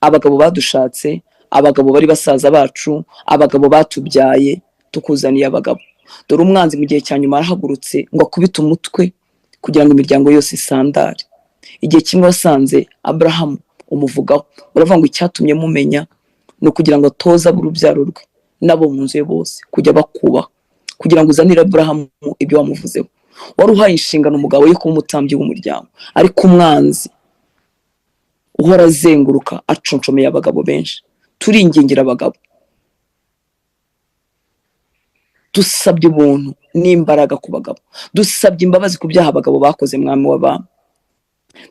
abagabo badushatse, abagabo bari basaza bacu, abagabo batubyaye, tukuzaniye abagabo. Dore umwanzi mu gihe cya nyuma arahagurutse ngo akubite umutwe kugira ngo imiryango yose isandare. Igihe kimwe wasanze Aburahamu umuvugaho, uravuga ngo icyatumye mumenya ni ukugira ngo atoze ab'urubyaro rwe n'abo mu nzu ye bose kujya bakubaha, kugira ngo uzanire Aburahamu ibyo wamuvuzeho. Wari uhaye inshingano umugabo yo kuba umutambyi w'umuryango, ariko umwanzi uhora azenguruka aconshomeye abagabo benshi. Turingingira abagabo, dusabye ubuntu n'imbaraga ku bagabo, dusabye imbabazi ku byaha abagabo bakoze. Mwami w'abami,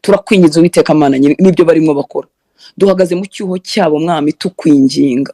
turakwinginze Uwiteka Mana n'ibyo barimo bakora. Duhagaze mu cyuho cyabo Mwami, tukwinginga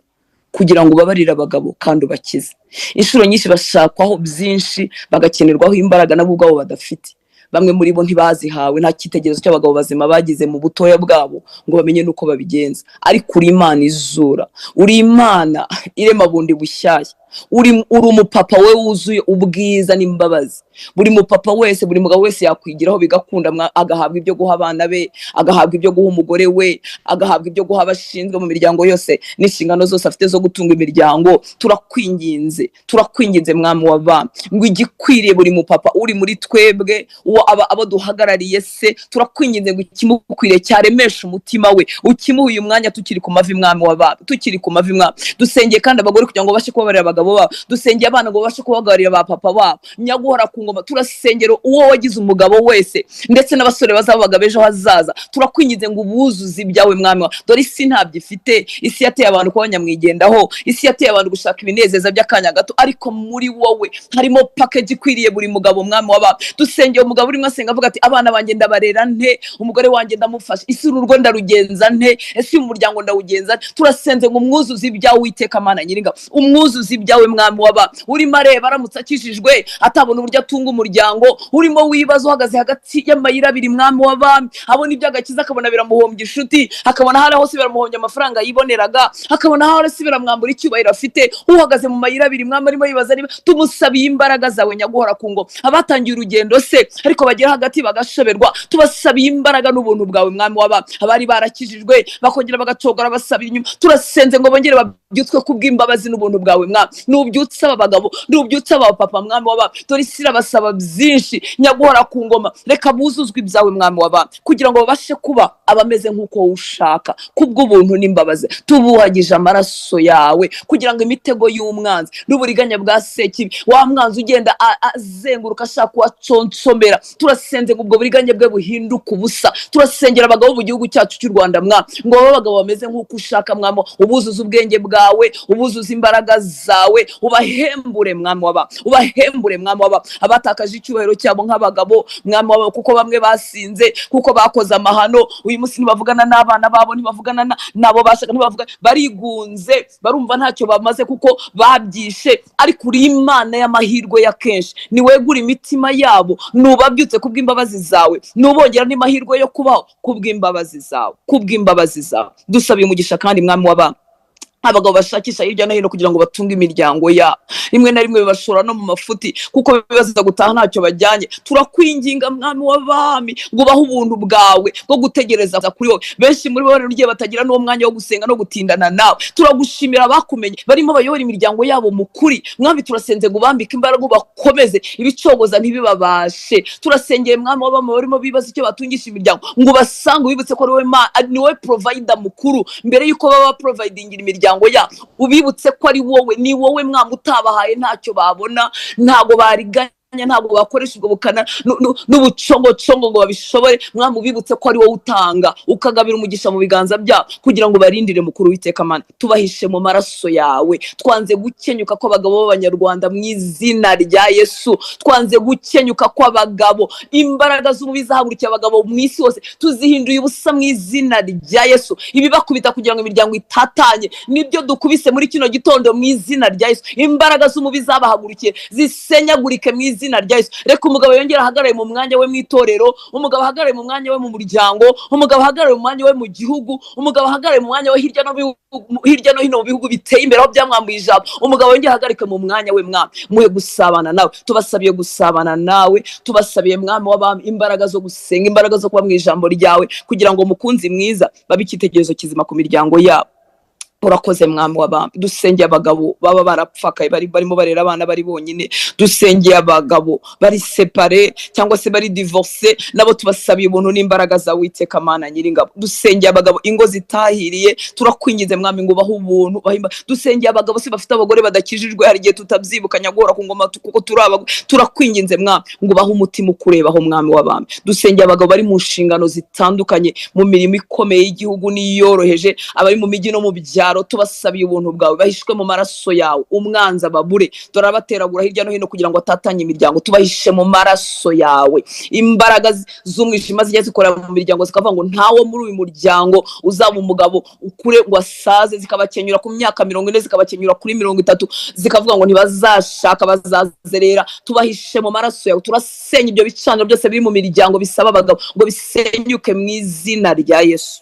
kugira ngo ubabarire abagabo kandi ubakize. Inshuro nyinshi bashakwaho byinshi, bagakenerwaho imbaraga nabo ubwabo badafite. Bamwe muri bo ntibazihawe, nta cyitegererezo cy'abagabo bazima bagize mu butoya bwabo ngo bamenye n'uko babigenza. Ariko uri Imana izura, uri Imana irema bundi bushyashya, uri umupapa we wuzuye ubwiza n'imbabazi. Buri mupapa wese, buri mugabo wese yakwigiraho bigakunda, agahabwa ibyo guha abana be, agahabwa ibyo guha umugore we, agahabwa ibyo guha abashinzwe mu miryango yose n'inshingano zose afite zo gutunga imiryango. Turakwinginze, turakwinginze Mwami w'abami, ngo igikwiriye buri mupapa uri muri twebwe, uwo abo duhagarariye se, turakwinginze ngo ikimukwiriye cyaremesha umutima we ukimuhe uyu mwanya tukiri ku mavi. Mwami w'abami, tukiri ku mavi Mwami. Dusengeye kandi abagore kugira ngo babashe kubabarira abagabo babo, dusengeye abana ngo babashe kubabarira ba papa babo. Nyaguhora ku ngoma, turasengera uwo wagize umugabo wese, ndetse n'abasore bazaba abagabo ejo hazaza. Turakwinginze ngo ubuzuze ibyawe Mwami wa. Dore isi ntabyo ifite, isi yateye abantu kuba banyamwigendaho, isi yateye abantu gushaka ibinezeza by'akanya gato, ariko muri wowe harimo package ikwiriye buri mugabo. Mwami w'abami, dusengeye umugabo urimo asenga avuga ati abana banjye ndabarera nte, umugore wanjye ndamufasha, isi urugo ndarugenza nte, ese uyu muryango ndawugenza nte? Turasenze ngo umwuzuze ibyawe Uwiteka Mana Nyiringabo, umwuzuze ibyawe Mwami w'abami. Urimo areba aramutse akijijwe atabona uburyo atunga umuryango, urimo wibaza uhagaze hagati y'amayira abiri. Mwami w'abami, abona ibyo agakiza akabona biramuhombya inshuti, akabona hari hose biramuhombya amafaranga yiboneraga, akabona hari hose biramwambura icyubahiro afite. Uhagaze mu mayira abiri Mwami, arimo yibaza niba, tumusabiye imbaraga zawe nyaguhora ku ngoma. Abatangiye urugendo se ariko bagera hagati bagashoberwa, tubasabiye imbaraga n'ubuntu bwawe Mwami w'abami. Abari barakijijwe bakongera bagacogora basabira inyuma, turasenze ngo bongere babyutswe kubw'imbabazi n'ubuntu bwawe Mwami. Nubyutse aba bagabo, nubyutse aba papa Mwami w'abami, dore isi irabasaba byinshi nyaguhora ku ngoma. Reka buzuzwe ibyawe Mwami w'abami, kugira ngo babashe kuba abameze nk'uko wowe ushaka, kubw'ubuntu n'imbabazi. Tubuhagije amaraso yawe kugira ngo imitego y'umwanzi n'uburiganya bwa sekibi, wa mwanzi ugenda azenguruka ashaka kuwatsonsomera, turasenze ngo ubwo buriganya bwe buhinduke ubusa. Turasengera abagabo mu gihugu cyacu cy'u Rwanda Mwami, ngo babe abagabo bameze nk'uko ushaka Mwami. Ubuzuze ubwenge bwawe, ubuzuze imbaraga zawe, ubahembure Mwami w'abami, ubahembure Mwami w'abami. Abatakaje icyubahiro cyabo nk'abagabo Mwami w'abami, kuko bamwe basinze, kuko bakoze amahano, uyu munsi ntibavugana n'abana babo, ntibavugana n'abo bashaka, ntibavuga, barigunze, barumva ntacyo bamaze kuko babyishe. Ariko uri Imana y'amahirwe ya kenshi, niwegure imitima yabo, nubabyutse kubw'imbabazi zawe, nubongera n'amahirwe yo kubaho kubw'imbabazi zawe, kubw'imbabazi zawe. Dusabiye umugisha kandi Mwami w'abami abagabo bashakisha hirya no hino kugira ngo batunge imiryango yabo, rimwe na rimwe bibashora no mu mafuti kuko bibaza gutaha ntacyo bajyanye. Turakwinginga Mwami w'abami ngo ubahe ubuntu bwawe bwo gutegereza kuri wowe. Benshi muri bo bari batagira n'uwo mwanya wo gusenga no gutindana nawe. Turagushimira abakumenye barimo bayobora imiryango yabo mu kuri. Mwami, turasenze ngo ubambike imbaraga, ubakomeze, ibicogoza ntibibabashe. Turasengeye Mwami w'abami barimo bibaza icyo batungisha imiryango, ngo ubasange, wibutse ko ni wowe provider mukuru mbere y'uko baba providingira imiryango ya, ubibutse ko ari wowe, ni wowe Mwami utabahaye ntacyo babona, ntago bariganya ntabwo bakoresha ubwo bukana n'ubucongocongo ngo babishobore. Mwami, ubibutse ko ari wowe utanga, ukagabira umugisha mu biganza byabo kugira ngo barindire mukuru w'iteka. Mana, tubahishe mu maraso yawe. Twanze gukenyuka kw'abagabo b'Abanyarwanda mu izina rya Yesu. Twanze gukenyuka kw'abagabo. Imbaraga z'umubi zahagurukiye abagabo mu isi hose tuzihinduye ubusa mu izina rya Yesu. Ibibakubita kugira ngo imiryango itatanye nibyo dukubise muri kino gitondo mu izina rya Yesu. Imbaraga z'umubi zabahagurukiye zisenyagurike mu izina rya Yesu. Reka umugabo yongere ahagarare mu mwanya we mu itorero, umugabo ahagarare mu mwanya we mu muryango, umugabo ahagarare mu mwanya we mu gihugu, umugabo ahagarare mu mwanya we hirya no hino mu bihugu biteye imbere aho byamwambuye ijambo. Umugabo yongere ahagarike mu mwanya we. Mwami, muhe gusabana nawe. Tubasabiye gusabana nawe, tubasabiye, Mwami w'abami, imbaraga zo gusenga, imbaraga zo kuba mu ijambo ryawe, kugira ngo, mukunzi mwiza, babe icyitegererezo kizima ku miryango yabo. Urakoze, Mwami w'abami. Dusengeye abagabo baba barapfakaye, barimo barera abana bari bonyine. Dusengeye abagabo bari séparés cyangwa se bari divorcés, nabo tubasabiye ubuntu n'imbaraga zawe, Uwiteka Mana Nyiringabo. Dusengeye abagabo ingo zitahiriye. Turakwinginze, Mwami, ngo ubahe ubuntu, ubahe. Dusengeye abagabo se bafite abagore badakijijwe. Hari igihe tutabyibuka, nyagora ku ngoma, kuko turi abagore. Turakwinginze, Mwami, ngo ubahe umutima ukurebaho, Mwami w'abami. Dusengeye abagabo bari mu nshingano zitandukanye, mu mirimo ikomeye y'igihugu n'iyoroheje, abari mu mijyi no mu byaro. Tubasabiye ubuntu bwawe, bahishwe mu maraso yawe, umwanzi ababure. Dore abateragura hirya no hino kugira ngo atatanye imiryango. Tubahishe mu maraso yawe. Imbaraga z'umwijima zijya zikorera mu miryango zikavuga ngo ntawo muri uyu muryango uzaba umugabo ukure ngo asaze, zikabakenyura ku myaka 40, zikabakenyura kuri 30, zikavuga ngo ntibazashaka, bazazerera. Tubahishe mu maraso yawe. Turasenya ibyo bicaniro byose biri mu miryango bisaba abagabo ngo bisenyuke mu izina rya Yesu.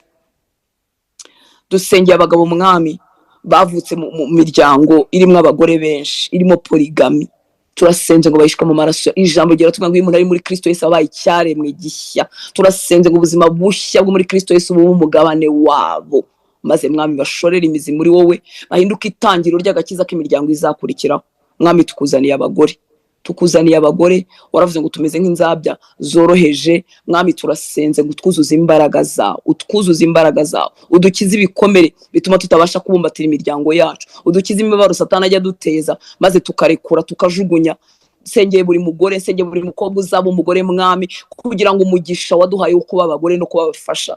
Dusengeye abagabo, Mwami, bavutse mu miryango irimo abagore benshi, irimo polygamie. Turasenze ngo bahishwe mu maraso. Ijambo ryera tuvuga ngo iyo umuntu ari muri Kristo Yesu abaye icyaremwe gishya. Turasenze ngo ubuzima bushya bwo muri Kristo Yesu bube umugabane wabo, maze, Mwami, bashorere imizi muri wowe, bahinduke itangiriro ry'agakiza k'imiryango izakurikiraho. Mwami, tukuzaniye abagore, tukuzaniye abagore. Waravuze ngo tumeze nk'inzabya zoroheje. Mwami, turasenze ngo utwuzuze imbaraga zawe, utwuzuze imbaraga zawe, udukize ibikomere bituma tutabasha kubumbatira imiryango yacu, udukize imibabaro Satani ajya aduteza maze tukarekura, tukajugunya. Nsengeye buri mugore, nsengeye buri mukobwa uzaba umugore, Mwami, kugira ngo umugisha waduhaye wo kuba abagore no kuba abafasha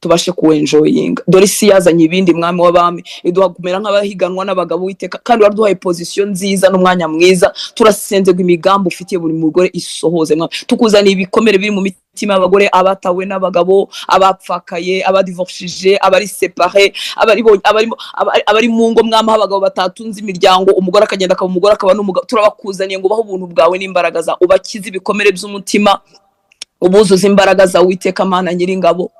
tubashe kuwenjoyinga. Dore isi yazanye ibindi, Mwami w'abami, iduha kumera nk'abahiganwa n'abagabo witeka, kandi waduhaye position nziza n'umwanya mwiza. Turasenze ngo imigambi ufitiye buri mugore isohoze. Mwami, tukuzaniye ibikomere biri mu mitima y'abagore, abatawe n'abagabo, abapfakaye, abadivorshije, abari séparés, abari mu ngo, Mwami, aho abagabo batatunze imiryango, umugore akagenda akaba umugore akaba n'umugabo. Turabakuzaniye ngo ubahe ubuntu bwawe n'imbaraga zawe, ubakize ibikomere by'umutima, ubuzuze imbaraga zawe, Uwiteka Mana Nyiringabo,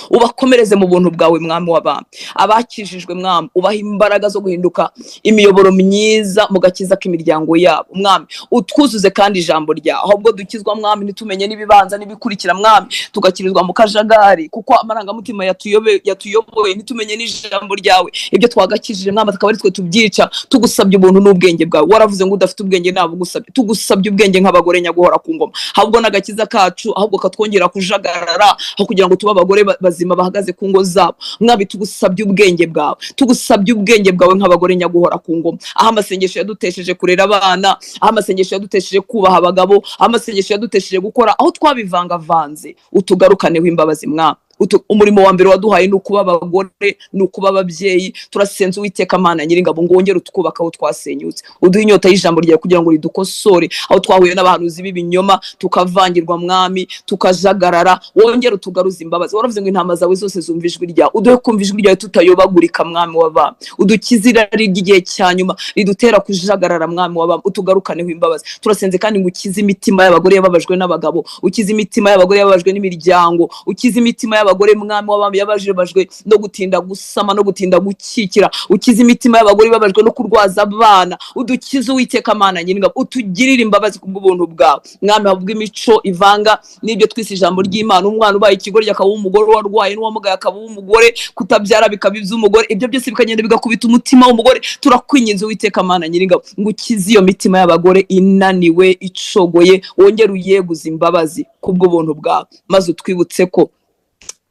ubakomereze mu buntu bwawe, Mwami w'abami. Abakijijwe, Mwami, ubaha imbaraga zo guhinduka imiyoboro myiza mu gakiza k'imiryango yabo. Mwami, utwuzuze kandi ijambo ryawe. Ahubwo dukizwa, Mwami, ntitumenye n'ibibanza n'ibikurikira. Mwami, tugakirizwa mu kajagari kuko amarangamutima yatuyoboye, ntitumenye n'ijambo ryawe. Ibyo twagakijije, Mwami, tukaba ari twe tubyica. Tugusabye ubuntu n'ubwenge bwawe. Waravuze ngo udafite ubwenge ntabugusabye. Tugusabye ubwenge nk'abagore, nyaguhora ku ngoma. Ahubwo n'agakiza kacu ahubwo katwongera kujagarara aho kugira ngo tube abagore bazima bahagaze ku ngo zabo. Mwami, tugusabye ubwenge bwawe, tugusabye ubwenge bwawe nk'abagore, nyaguhora ku ngoma. Aho amasengesho yadutesheje kurera abana, aho amasengesho yadutesheje kubaha abagabo, aho amasengesho yadutesheje gukora, aho twabivangavanze, utugarukaneho imbabazi, Mwami. Umurimo wa mbere waduhaye ni ukuba abagore, ni ukuba ababyeyi. Turasenze, Uwiteka Mana Nyiringabo, ngo wongere utwubake aho twasenyutse, uduhe inyota y'ijambo ryawe kugira ngo ridukosore aho twahuye n'abahanuzi b'ibinyoma tukavangirwa, Mwami, tukajagarara. Wongere utugaruze imbabazi. Waravuze ngo intama zawe zose zumva ijwi ryawe. Uduhe kumva ijwi ryawe tutayobagurika, Mwami w'abami. Udukize irari ry'igihe cya nyuma ridutera kujagarara, Mwami w'abami, utugarukaneho imbabazi. Turasenze kandi ngo ukize imitima y'abagore yababajwe n'abagabo, ukize imitima y'abagore yababajwe n'imiryango, ukize imitima y'abagore, Mwami w'abami, yababajwe no gutinda gusama no gutinda gukikira, ukize imitima y'abagore babajwe no kurwaza abana. Udukize, Uwiteka Mana Nyiringabo, utugirire imbabazi kubw'ubuntu bwawe, Mwami. Habwa imico ivanga n'ibyo twise ijambo ry'Imana, umwana ubaye ikigoryi akaba uw'umugore, uwarwaye n'uwamugaye akaba uw'umugore, kutabyara bikaba iby'umugore, ibyo byose bikagenda bigakubita umutima w'umugore. Turakwinginze, Uwiteka Mana Nyiringabo, ngo ukize iyo mitima y'abagore inaniwe, icogoye, wongere uyeguze imbabazi kubw'ubuntu bwawe, maze utwibutse ko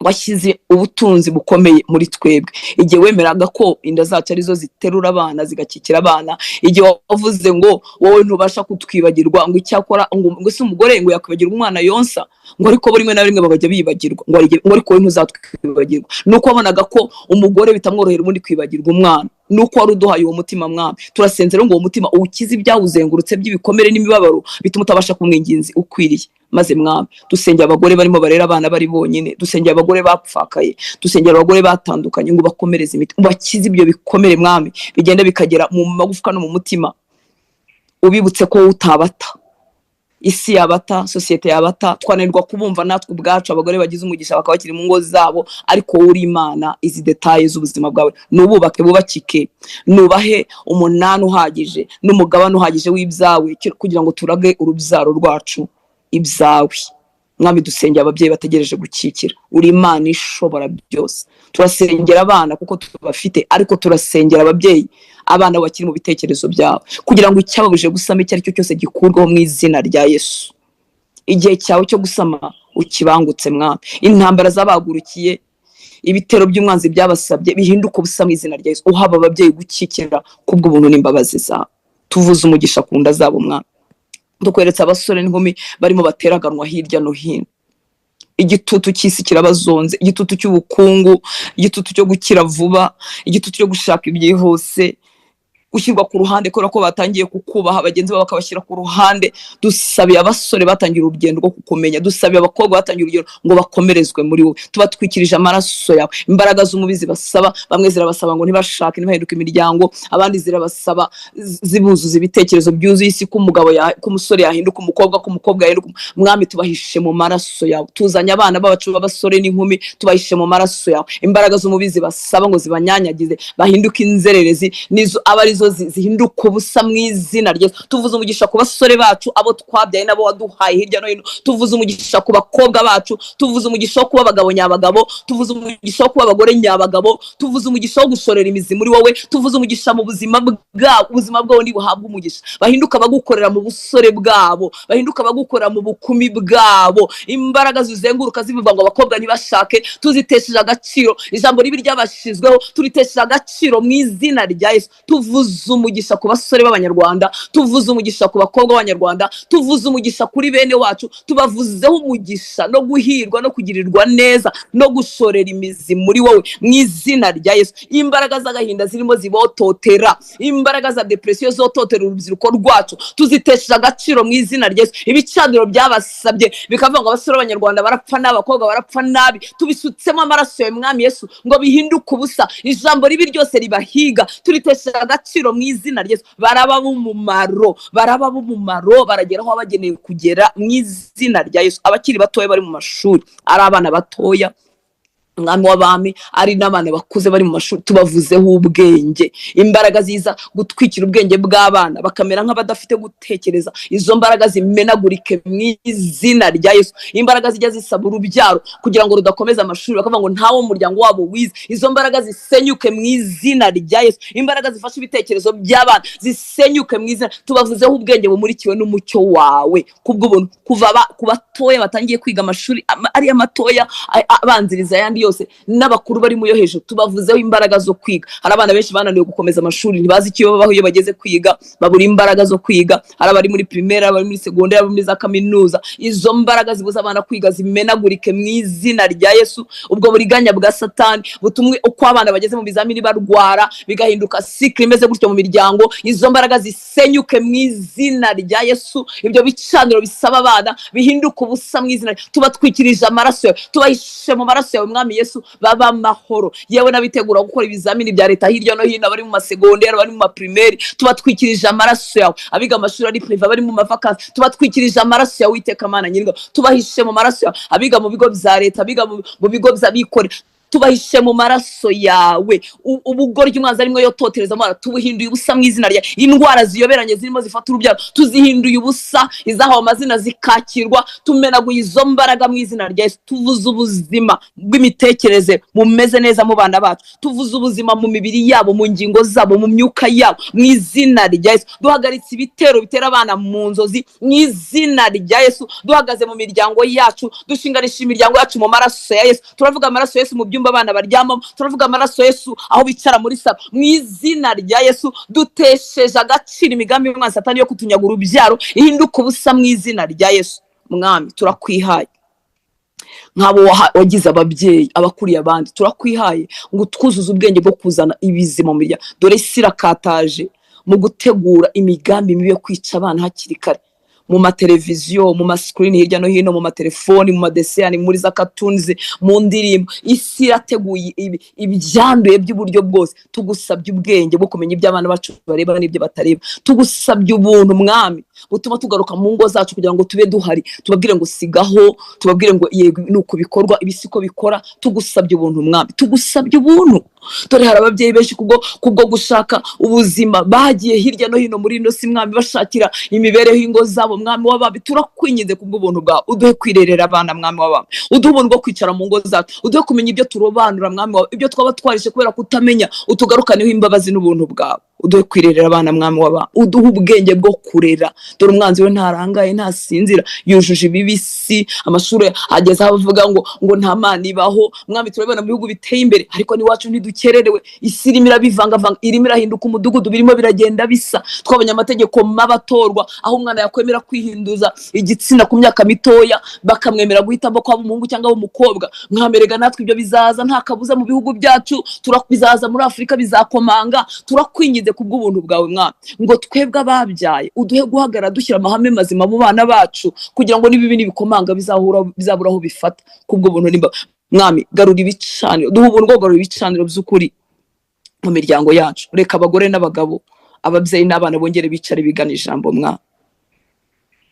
Washyize ubutunzi bukomeye muri twebwe igihe wemeraga ko inda zacu arizo ziterura abana, zigakikira abana, igihe wavuze ngo wowe ntubasha kutwibagirwa, ngo icyakora ngo ese umugore ngo yakwibagirwa umwana yonsa, ngo ariko bo rimwe na rimwe babajya bibagirwa, ngo ngo ariko wowe ntuzatwibagirwa. Nuko wabonaga ko umugore bitamworohera ubundi kwibagirwa umwana, nuko wari uduhaye uwo mutima. Mwami, turasenze rero ngo uwo mutima uwukize ibyawuzengurutse by'ibikomere n'imibabaro bituma utabasha kuba umwinginzi ukwiriye. Maze Mwami, dusengera abagore barimo barera abana bari bonyine, dusengera abagore bapfakaye, dusengera abagore batandukanye, ngo bakomereze imitima, ubakize ibyo bikomere, Mwami, bigenda bikagera mu magufwa no mu mutima. Ubibutse ko wowe utabata. Isi yabata, sosiyete yabata, twananirwa kubumva natwe ubwacu, abagore bagize umugisha bakaba bakiri mu ngo zabo, ariko wowe uri Imana izi détails z'ubuzima bwawe. Nububake, bubakike, nubahe umunani uhagije n'umugabane uhagije w'ibyawe kugira ngo turage urubyaro rwacu ibyawe. Mwami, dusengera ababyeyi bategereje gukikira. Uri Imana ishobora byose. Turasengera abana kuko tubafite, ariko turasengera ababyeyi abana bakiri mu bitekerezo byabo, kugira ngo icyababuje gusama icyo ari cyo cyose gikurweho mu izina rya Yesu. Igihe cyawe cyo gusama ukibangutse, Mwami. Intambara zabahagurukiye, ibitero by'umwanzi byabasabye, bihinduka ubusa mu izina rya Yesu. Uhaba ababyeyi gukikira kubw'ubuntu n'imbabazi zawe. Tuvuze umugisha ku nda zabo. Mwami, dukweretse abasore n'inkumi barimo bateraganwa hirya no hino. Igitutu cy'isi kirabazonze, igitutu cy'ubukungu, igitutu cyo gukira vuba, igitutu cyo gushaka ibyihuse, gushyirwa ku ruhande kubera ko batangiye kukubaha, bagenzi babo bakabashyira ku ruhande. Dusabiye abasore batangiye urugendo rwo kukumenya, dusabiye abakobwa batangiye urugendo ngo bakomerezwe muri wowe. Tubatwikirije amaraso yawe. Imbaraga z'umubi zibasaba, bamwe zirabasaba ngo ntibashake, ntibahinduke imiryango, abandi zirabasaba zibuzuza ibitekerezo byuzuye isi ko umugabo ko umusore yahinduka umukobwa, ko umukobwa yahinduka. Mwami, tubahishe mu maraso yawe. Tuzanye abana bacu b'abasore n'inkumi, tubahishe mu maraso yawe. Imbaraga z'umubi zibasaba ngo zibanyanyagize bahinduke inzererezi, nizo aba arizo zihinduka ubusa mu izina rya Yesu. Tuvuze umugisha ku basore bacu, abo twabyaye n'abo waduhaye hirya no hino. Tuvuze umugisha ku bakobwa bacu. Tuvuze umugisha wo kuba abagabo nyabagabo. Tuvuze umugisha wo kuba abagore nyabagabo. Tuvuze umugisha wo gushorera imizi muri wowe. Tuvuze umugisha mu buzima bwabo. Ubuzima bwabo ntibuhabwe umugisha. Bahinduka abagukorera mu busore bwabo, bahinduka abagukorera mu bukumi bwabo. Imbaraga zizenguruka zivuga ngo abakobwa ntibashake, tuzitesheje agaciro. Ijambo ribi ryabashizweho turitesheje agaciro mu izina rya Yesu. Tuvuze umugisha ku basore b'Abanyarwanda, tuvuze umugisha ku bakobwa b'Abanyarwanda, tuvuze umugisha kuri bene wacu. Tubavuzeho umugisha no guhirwa no kugirirwa neza no gushorera imizi muri wowe mu izina rya Yesu. Imbaraga z'agahinda zirimo zibototera, imbaraga za dépression zototera urubyiruko rwacu, tuzitesheje agaciro mu izina rya Yesu. Ibicaniro byabasabye bikavuga ngo abasore b'Abanyarwanda barapfa nabi, abakobwa barapfa nabi, tubisutsemo amaraso yawe, Mwami Yesu, ngo bihinduke ubusa. Ijambo ribi ryose ribahiga turitesheje agaciro mu izina rya Yesu. Baraba b'umumaro, baraba b'umumaro, baragera aho bagenewe kugera mu izina rya Yesu. Abakiri batoya bari mu mashuri, ari abana batoya, Mwami w'abami, ari n'abana bakuze bari mu mashuri, tubavuzeho ubwenge. Imbaraga ziza gutwikira ubwenge bw'abana bakamera nk'abadafite gutekereza, izo mbaraga zimenagurike mu izina rya Yesu. Imbaraga zijya zisaba urubyaro kugira ngo rudakomeza amashuri, bakavuga ngo ntawo mu muryango wabo wize, izo mbaraga zisenyuke mu izina rya Yesu. Imbaraga zifasha ibitekerezo by'abana zisenyuke mu izina. Tubavuzeho ubwenge bumurikiwe n'umucyo wawe kubw'ubuntu, kuva ku batoya batangiye kwiga amashuri ariya matoya abanziriza ayandi yose, n'abakuru bari mu yo hejuru. Tubavuzeho imbaraga zo kwiga. Hari abana benshi bananiwe gukomeza amashuri, ntibazi icyo babaho iyo bageze kwiga, babura imbaraga zo kwiga. Hari abari muri primaire, abari muri secondaire, abari muri za kaminuza. Izo mbaraga zibuza abana kwiga zimenagurike mu izina rya Yesu. Ubwo buriganya bwa Satani butumwe uko abana bageze mu bizamini barwara, bigahinduka cycle imeze gutyo mu miryango, izo mbaraga zisenyuke mu izina rya Yesu. Ibyo bicaniro bisaba abana bihinduke ubusa mu izina. Tubatwikirije amaraso yawe, tubahishe mu maraso yawe, Mwami Yesu, baba amahoro. Yewe n'abitegura gukora ibizamini bya leta hirya no hino, abari mu masegondaire, abari mu maprimaire, tubatwikirije amaraso yawe. Abiga amashuri ari privé, abari mu mavacances, tubatwikirije amaraso yawe. Uwiteka Mana Nyiringabo, tubahishe mu maraso yawe. Abiga mu bigo bya leta, abiga mu bigo by'abikorera. Tubahishe mu maraso yawe. Ubugoryi umwanzi arimo yototereza amara, tubuhinduye ubusa mu izina rya. Indwara ziyoberanye zirimo zifata urubyaro, tuzihinduye ubusa. Izahawe amazina zikakirwa, tumenaguye izo mbaraga mu izina rya Yesu. Tuvuze ubuzima bw'imitekerereze bumeze neza mu bana bacu, tuvuze ubuzima mu mibiri yabo, mu ngingo zabo, mu myuka yabo, mu izina rya Yesu. Duhagaritse ibitero bitera abana mu nzozi mu izina rya Yesu. Duhagaze mu miryango yacu, dushinganisha imiryango yacu mu maraso ya Yesu. Turavuga amaraso ya Yesu mu byumba abana baryamamo, turavuga amaraso ya Yesu aho bicara muri salo, mu izina rya Yesu. Dutesheje agaciro imigambi y'umwanzi Satani yo kutunyaga urubyaro, ihinduka ubusa mu izina rya Yesu. Mwami, turakwihaye nk'abo wagize ababyeyi, abakuriye abandi, turakwihaye ngo utwuzuze ubwenge bwo kuzana ibizima mu miryango. Dore isi irakataje mu gutegura imigambi mibi yo kwica abana hakiri kare, mu mateleviziyo, mu masikirini hirya no hino, mu matelefoni, mu madesiyani, muri za katunzi, mu ndirimbo. Isi irateguye ibyanduye by'uburyo bwose. Tugusabye ubwenge bwo kumenya ibyo abana bacu bareba n'ibyo batareba. Tugusabye ubuntu, Mwami, butuma tugaruka mu ngo zacu kugira ngo tube duhari, tubabwire ngo sigaho, tubabwire ngo yego ni uku bikorwa, ibi siko bikora. Tugusabye ubuntu, Mwami, tugusabye ubuntu. Dore hari ababyeyi benshi kubwo gushaka ubuzima bagiye hirya no hino muri ino si, Mwami, bashakira imibereho y'ingo zabo. Mwami w'abami, turakwinginze kubw'ubuntu bwawe, uduhe kwirerera abana. Mwami w'abami, uduhe ubuntu bwo kwicara mu ngo zacu, uduhe kumenya ibyo turobanura. Mwami wawe, ibyo twaba twarishe kubera kutamenya, utugarukaneho imbabazi n'ubuntu bwawe. Uduhe kwirerera abana, Mwami w'abami, uduhe ubwenge bwo kurera. Dore umwanzi we ntarangaye, ntasinzira, yujuje ibibisi. Amashuri ageze aho avuga ngo nta Mana ibaho. Mwami, turabibona mu bihugu biteye imbere, ariko n'iwacu ntidukererewe. Isi irimo irabivangavanga, irimo irahinduka umudugudu, birimo biragenda bisa. Twabonye amategeko mabi atorwa, aho umwana yakwemera kwihinduza igitsina ku myaka mitoya, bakamwemera guhitamo ko aba umuhungu cyangwa aba umukobwa. Mwamerega natwe ibyo bizaza nta kabuza mu bihugu byacu, bizaza muri Afurika, bizakomanga. Turakwinginze kubw'ubuntu bwawe, Mwami, ngo twebwe ababyaye uduhe guhagarara dushyira amahame mazima mu bana bacu, kugira ngo n'ibibi nibikomanga bizabura aho bifata. Kubw'ubuntu nimba, Mwami, garura ibicaniro, duhe ubuntu bwo kugarura ibicaniro by'ukuri mu miryango yacu. Reka abagore n'abagabo, ababyeyi n'abana bongere bicare bigana ijambo. Mwami,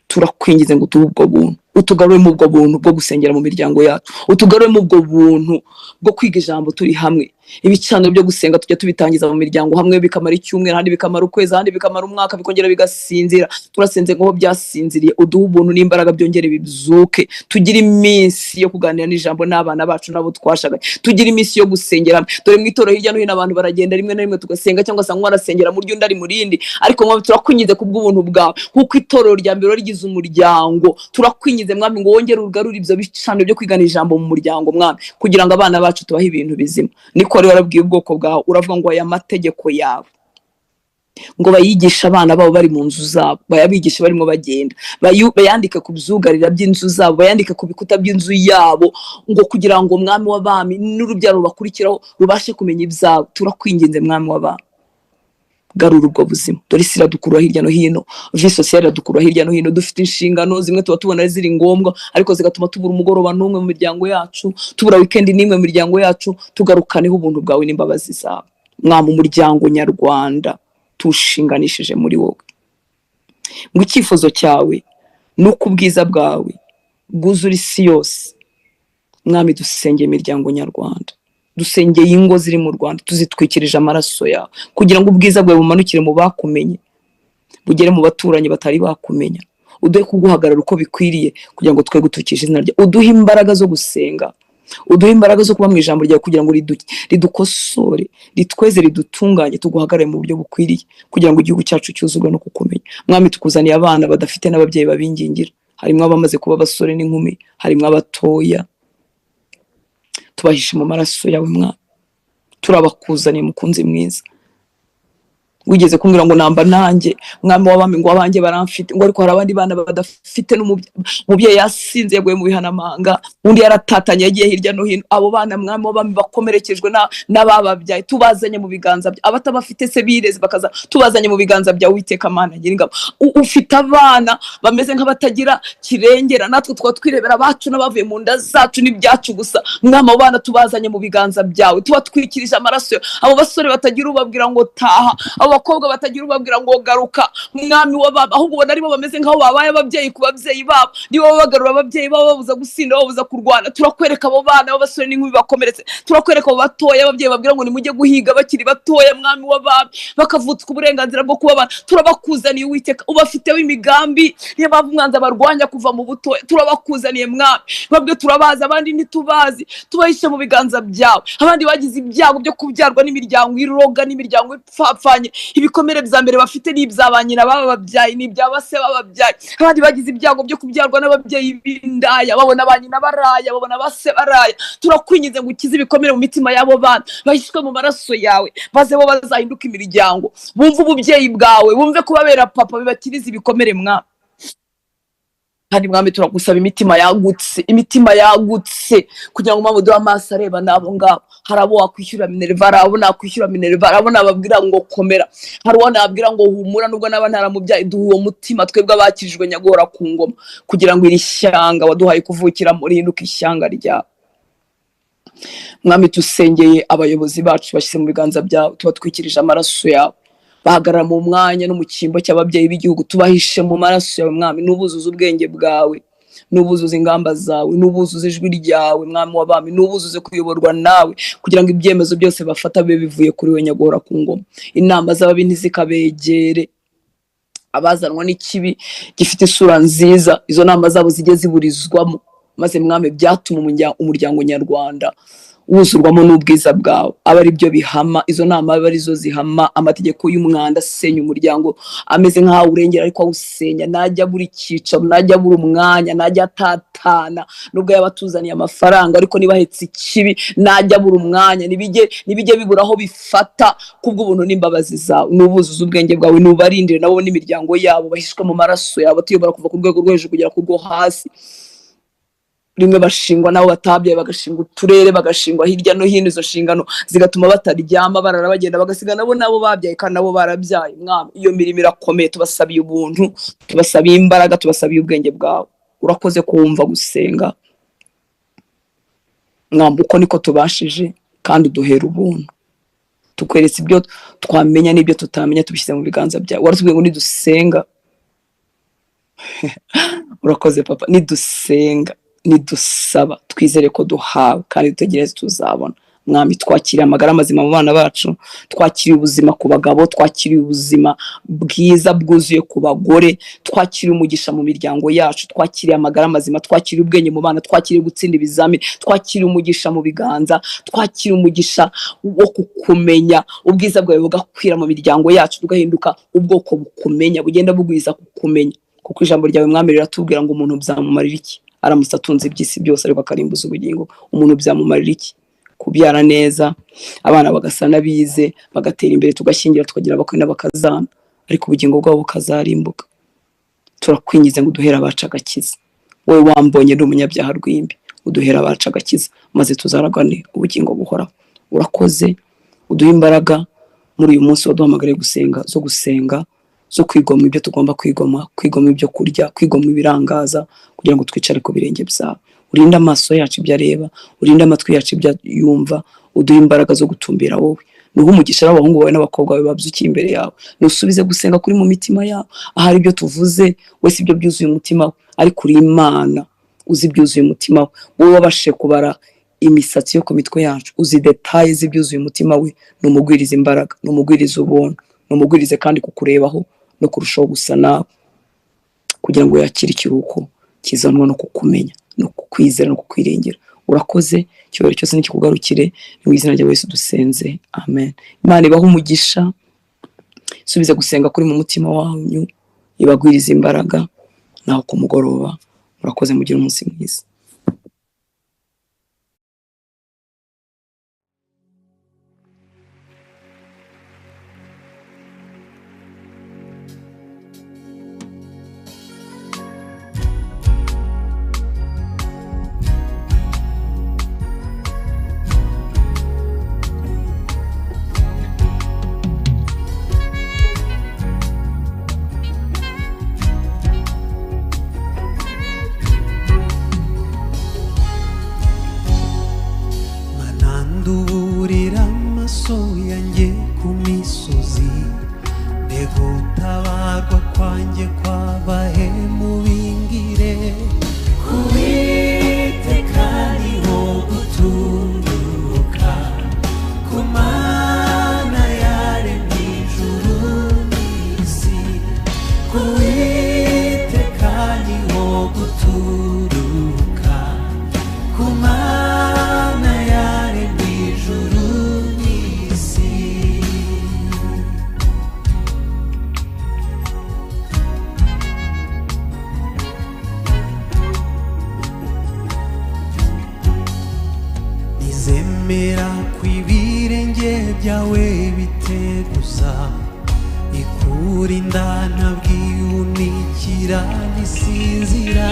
turakwinginze ngo uduhe ubwo buntu, utugarure mu ubwo buntu bwo gusengera mu miryango yacu, utugarure mu ubwo buntu bwo kwiga ijambo turi hamwe. Ibicaniro byo gusenga tujya tubitangiza mu miryango, hamwe bikamara icyumweru, ahandi bikamara ukwezi, ahandi bikamara umwaka, bikongera bigasinzira. Turasenze ngo aho byasinziriye uduhe ubuntu n'imbaraga byongere bibyuke. Tugire iminsi yo kuganira n'ijambo n'abana bacu n'abo twashakanye, tugire iminsi yo gusengera hamwe. Dore mu itorero hirya no hino abantu baragenda, rimwe na rimwe tugasenga, cyangwa se umwe arasengera mu ry'undi ari mu rindi. Ariko Mwami, turakwinginze kubw'ubuntu bwawe, nk'uko itorero rya mbere rigize umuryango, turakwinginze, Mwami, ngo wongere ugarure ibyo bicaniro byo kwigana ijambo mu muryango, Mwami, kugira ngo abana bacu tubahe ibintu bizima. Niko rero warabwiye ubwoko bwawe, uravuga ngo aya mategeko yawe ngo bayigishe abana babo bari mu nzu zabo, bayabigishe barimo bagenda, bayandike ku byugarira by'inzu zabo, bayandike ku bikuta by'inzu yabo, ngo kugira ngo, Mwami w'abami, n'urubyaro rubakurikiraho rubashe kumenya ibyabo. Turakwinginze, Mwami w'abami, garura ubwo buzima. Dore isi iradukurura hirya no hino, vie sociale iradukurura hirya no hino. Dufite inshingano zimwe tuba tubona ziri ngombwa, ariko zigatuma tubura umugoroba n'umwe mu miryango yacu, tubura weekend n'imwe mu miryango yacu. Tugarukaneho ubuntu bwawe n'imbabazi zawe, Mwami. Umuryango nyarwanda tuwushinganishije muri wowe, ngo icyifuzo cyawe ni uko ubwiza bwawe bwuzura isi yose. Mwami, dusengeye imiryango nyarwanda, dusengeye ingo ziri mu Rwanda, tuzitwikirije amaraso yawe, kugira ngo ubwiza bwawe bumanukire mu bakumenye, bugere mu baturanyi batari bakumenya. Uduhe kuguhagarara uko bikwiriye, kugira ngo twe gutukisha izina ryawe. Uduhe imbaraga zo gusenga, uduhe imbaraga zo kuba mu ijambo ryawe, kugira ngo ridukosore, ritweze, ridutunganye, tuguhagarare mu buryo bukwiriye, kugira ngo igihugu cyacu cyuzurwe no kukumenya. Mwami, tukuzaniye abana badafite n'ababyeyi babingingira, harimo abamaze kuba abasore n'inkumi, harimo abatoya. Tubahishe mu maraso yawe, Mwami. Turabakuzaniye, mukunzi mwiza. Wigeze kumbwira ngo namba nanjye, Mwami w'abami, ngo abanjye baramfite, ngo ariko hari abandi bana badafite n'umubyeyi, yasinze yaguye mu bihanamanga, undi yaratatanye yagiye hirya no hino. Abo bana, Mwami w'abami, bakomerekejwe n'abababyaye, tubazanye mu biganza bya abatabafite se bireze bakaza, tubazanye mu biganza byawe, Uwiteka Mana Nyiringabo. Ufite abana bameze nk'abatagira kirengera, natwe tukaba twirebera abacu n'abavuye mu nda zacu n'ibyacu gusa. Mwami, abo bana tubazanye mu biganza byawe, tubatwikirije amaraso yawe. Abo basore batagira ubabwira ngo taha, abo Abakobwa batagira ubabwira ngo garuka, mwami w'abami, ahubwo ubona aribo bameze nk'aho babaye ababyeyi ku babyeyi babo, nibo babagarura ababyeyi babo, babuza gusinda, babuza kurwana. Turakwereka abo bana b'abasore n'inkumi bakomeretse, turakwereka abo batoya ababyeyi babwira ngo nimujye guhiga bakiri batoya, mwami w'abami, bakavutswa uburenganzira bwo kuba abana. Turabakuzaniye Uwiteka, ubafiteho imigambi, niyo mpamvu umwanzi abarwanya kuva mu butoya. Turabakuzaniye mwami, bamwe turabazi abandi ntitubazi, tubahishe mu biganza byawe. Abandi bagize ibyago byo kubyarwa n'imiryango iroga, n'imiryango ipfapfanye, ibikomere bya mbere bafite ni ibya ba nyina bababyaye, ni ibya ba se bababyaye. Abandi bagize ibyago byo kubyarwa n'ababyeyi b'indaya, babona ba nyina baraya, babona ba se baraya. Turakwinginze ngo ukize ibikomere mu mitima y'abo bana, bahishwe mu maraso yawe, maze bo bazahinduke imiryango, bumve ububyeyi bwawe, bumve kubabera papa, bibakirize ibikomere mwami. Kandi mwami turagusaba imitima yagutse, imitima yagutse, kugira ngo mwami uduhe amaso areba n'abo ngabo. Hari abo wakwishyura minerva, hari abo nakwishyura minerva, hari abo nababwira ngo komera, hari uwo nababwira ngo humura nubwo naba ntaramubyaye. Duhe uwo mutima twebwe abakijijwe nyagora ku ngoma, kugira ngo iri shyanga waduhaye kuvukiramo rihinduke ishyanga ryawe. Mwami tusengeye abayobozi bacu, bashyize mu biganza byawe, tubatwikirije amaraso yawe, bahagarara mu mwanya no mu cyimbo cy'ababyeyi b'igihugu, tubahishe mu maraso yawe mwami. N'ubuzuza ubwenge bwawe, n'ubuzuza ingamba zawe, n'ubuzuza ijwi ryawe mwami w'abami, n'ubuzuze kuyoborwa nawe, kugira ngo ibyemezo byose bafata bibe bivuye kuri we nyagora ku ngoma. Inama z'ababi ntizikabegere, abazanwa n'ikibi gifite isura nziza, izo nama zabo zijye ziburizwamo, maze mwami byatuma umuryango nyarwanda wuzurwamo n'ubwiza bwawe, aba ari byo bihama, izo nama aba arizo zihama. Amategeko y'umwanda asenya umuryango, ameze nk'aho urengera ariko awusenya, najya abura icyicaro, najya abura umwanya, najya atatana, nubwo yaba atuzaniye amafaranga, ariko niba ahetse ikibi, najya abura umwanya, nibijye bibura aho bifata. Kubw'ubuntu n'imbabazi zawe, n'ubuzuza ubwenge bwawe, n'ubarindire nabo n'imiryango yabo, bahishwe mu maraso yawe, tuyobora kuva ku rwego rwo hejuru kugera ku rwo hasi. Rimwe bashingwa nabo batabyaye, bagashingwa uturere, bagashingwa hirya no hino, izo nshingano zigatuma bataryama, barara bagenda, bagasiga nabo nabo babyaye kandi nabo barabyaye. Mwami, iyo mirimo irakomeye, tubasabiye ubuntu, tubasabiye imbaraga, tubasabiye ubwenge bwawe. Urakoze kumva gusenga mwami, uko niko tubashije, kandi uduhera ubuntu. Tukweretse ibyo twamenya n'ibyo tutamenya, tubishyize mu biganza byawe. Waratubwiye ngo nidusenga, urakoze papa, nidusenga, nidusaba, twizere ko duhawe kandi dutegereze tuzabona. Mwami, twakiriye amagara mazima mu bana bacu, twakiriye ubuzima ku bagabo, twakiriye ubuzima bwiza bwuzuye ku bagore, twakiriye umugisha mu miryango yacu, twakiriye amagara mazima, twakiriye ubwenge mu bana, twakiriye gutsinda ibizamini, twakiriye umugisha mu biganza, twakiriye umugisha wo kukumenya, ubwiza bwawe bugakwira mu miryango yacu, tugahinduka ubwoko bukumenya, bugenda bugwiza kukumenya. Kuko ijambo ryawe mwami riratubwira ngo umuntu byamumarira iki aramutse atunze iby'isi byose ariko akarimbuza ubugingo? Umuntu byamumarira iki kubyara neza, abana bagasa n'abize, bagatera imbere, tugashyingira, tukagira abakwe n'abakazana, ariko ubugingo bwabo bukazarimbuka? Turakwingize ngo uduhere abacu agakiza. Wowe wambonye ndi umunyabyaha rw'imbi, uduhere abacu agakiza, maze tuzaragane ubugingo buhoraho. Urakoze, uduhe imbaraga muri uyu munsi waduhamagariye gusenga, zo gusenga, zo kwigomwa ibyo tugomba kwigomwa, kwigomwa ibyo kurya, kwigomwa ibirangaza, kugira ngo twicare ku birenge byawe. Urinde amaso yacu ibyo areba, urinde amatwi yacu ibyo yumva, uduhe imbaraga zo gutumbira wowe. Nuhe umugisha w'abahungu bawe n'abakobwa bawe babyukiye imbere yawe, nusubize gusenga kuri mu mitima yabo. Ahari ibyo tuvuze wese ibyo byuzuye umutima we, ariko uri Imana uzi ibyuzuye umutima we. Wowe wabashije kubara imisatsi yo ku mitwe yacu, uzi detaye z'ibyuzuye umutima we. Numugwirize imbaraga, numugwirize ubuntu, numugwirize kandi kukurebaho no kurushaho gusa nawe, kugira ngo yakire ikiruhuko kizanwa no kukumenya, no kukwizera, no kukwiringira. Urakoze, icyubahiro cyose nikikugarukire, ni mu izina rya Yesu dusenze, amen. Imana ibahe umugisha, subize gusenga kuri mu mutima wanyu, ibagwirize imbaraga, naho ku mugoroba. Murakoze, mugire umunsi mwiza. Ntiyemera ko ibirenge byawe biteguza, ikurinda ntabwiyunikira ntisinzira.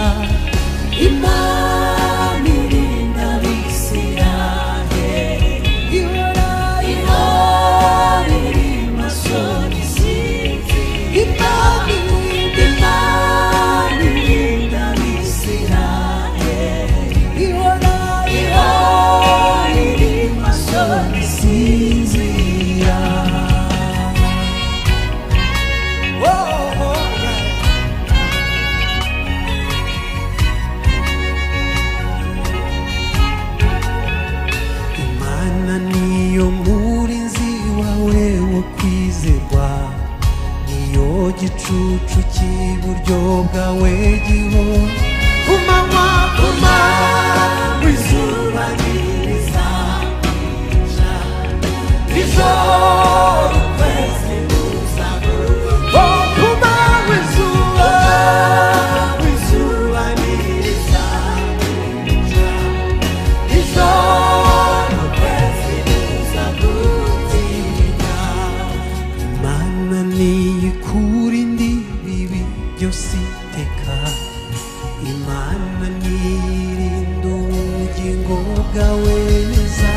Imana irinda Abisirayeli, ihora ihora iri maso ntisinzira. Imana irinda, Imana irinda Abisirayeli, ihora ihora iri maso ntisinzira. Oh, oh, yeah. Imana niyo murinzi wawe wo kwizerwa, niyo gicucu cy'iburyo bwawe gihora. Ku manywa, ku manywa izuba ntirizakwica, nijoro ukwezi kuzaguca. Oh, ku manywa izuba, izuba ntirizakwica, nijoro ukwezi kuzagutinya. Imana niyikurinda ibibi byose iteka, Imana niyirinda ubugingo bwawe neza,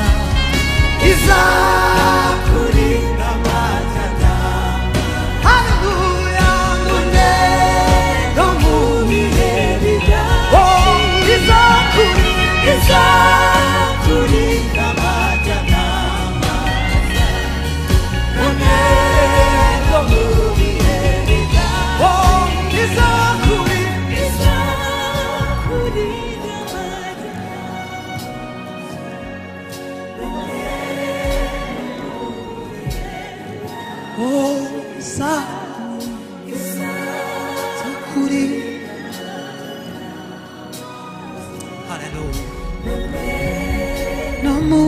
izakurinda amajyana. Haleluya, none no mu bihe bijya. Oh, izakurinda, izakurinda amajyana, none no mu bihe bijya. Oh, izakurinda, Izakurinda amajyana. Oh, izakurinda. Haleluya, no mu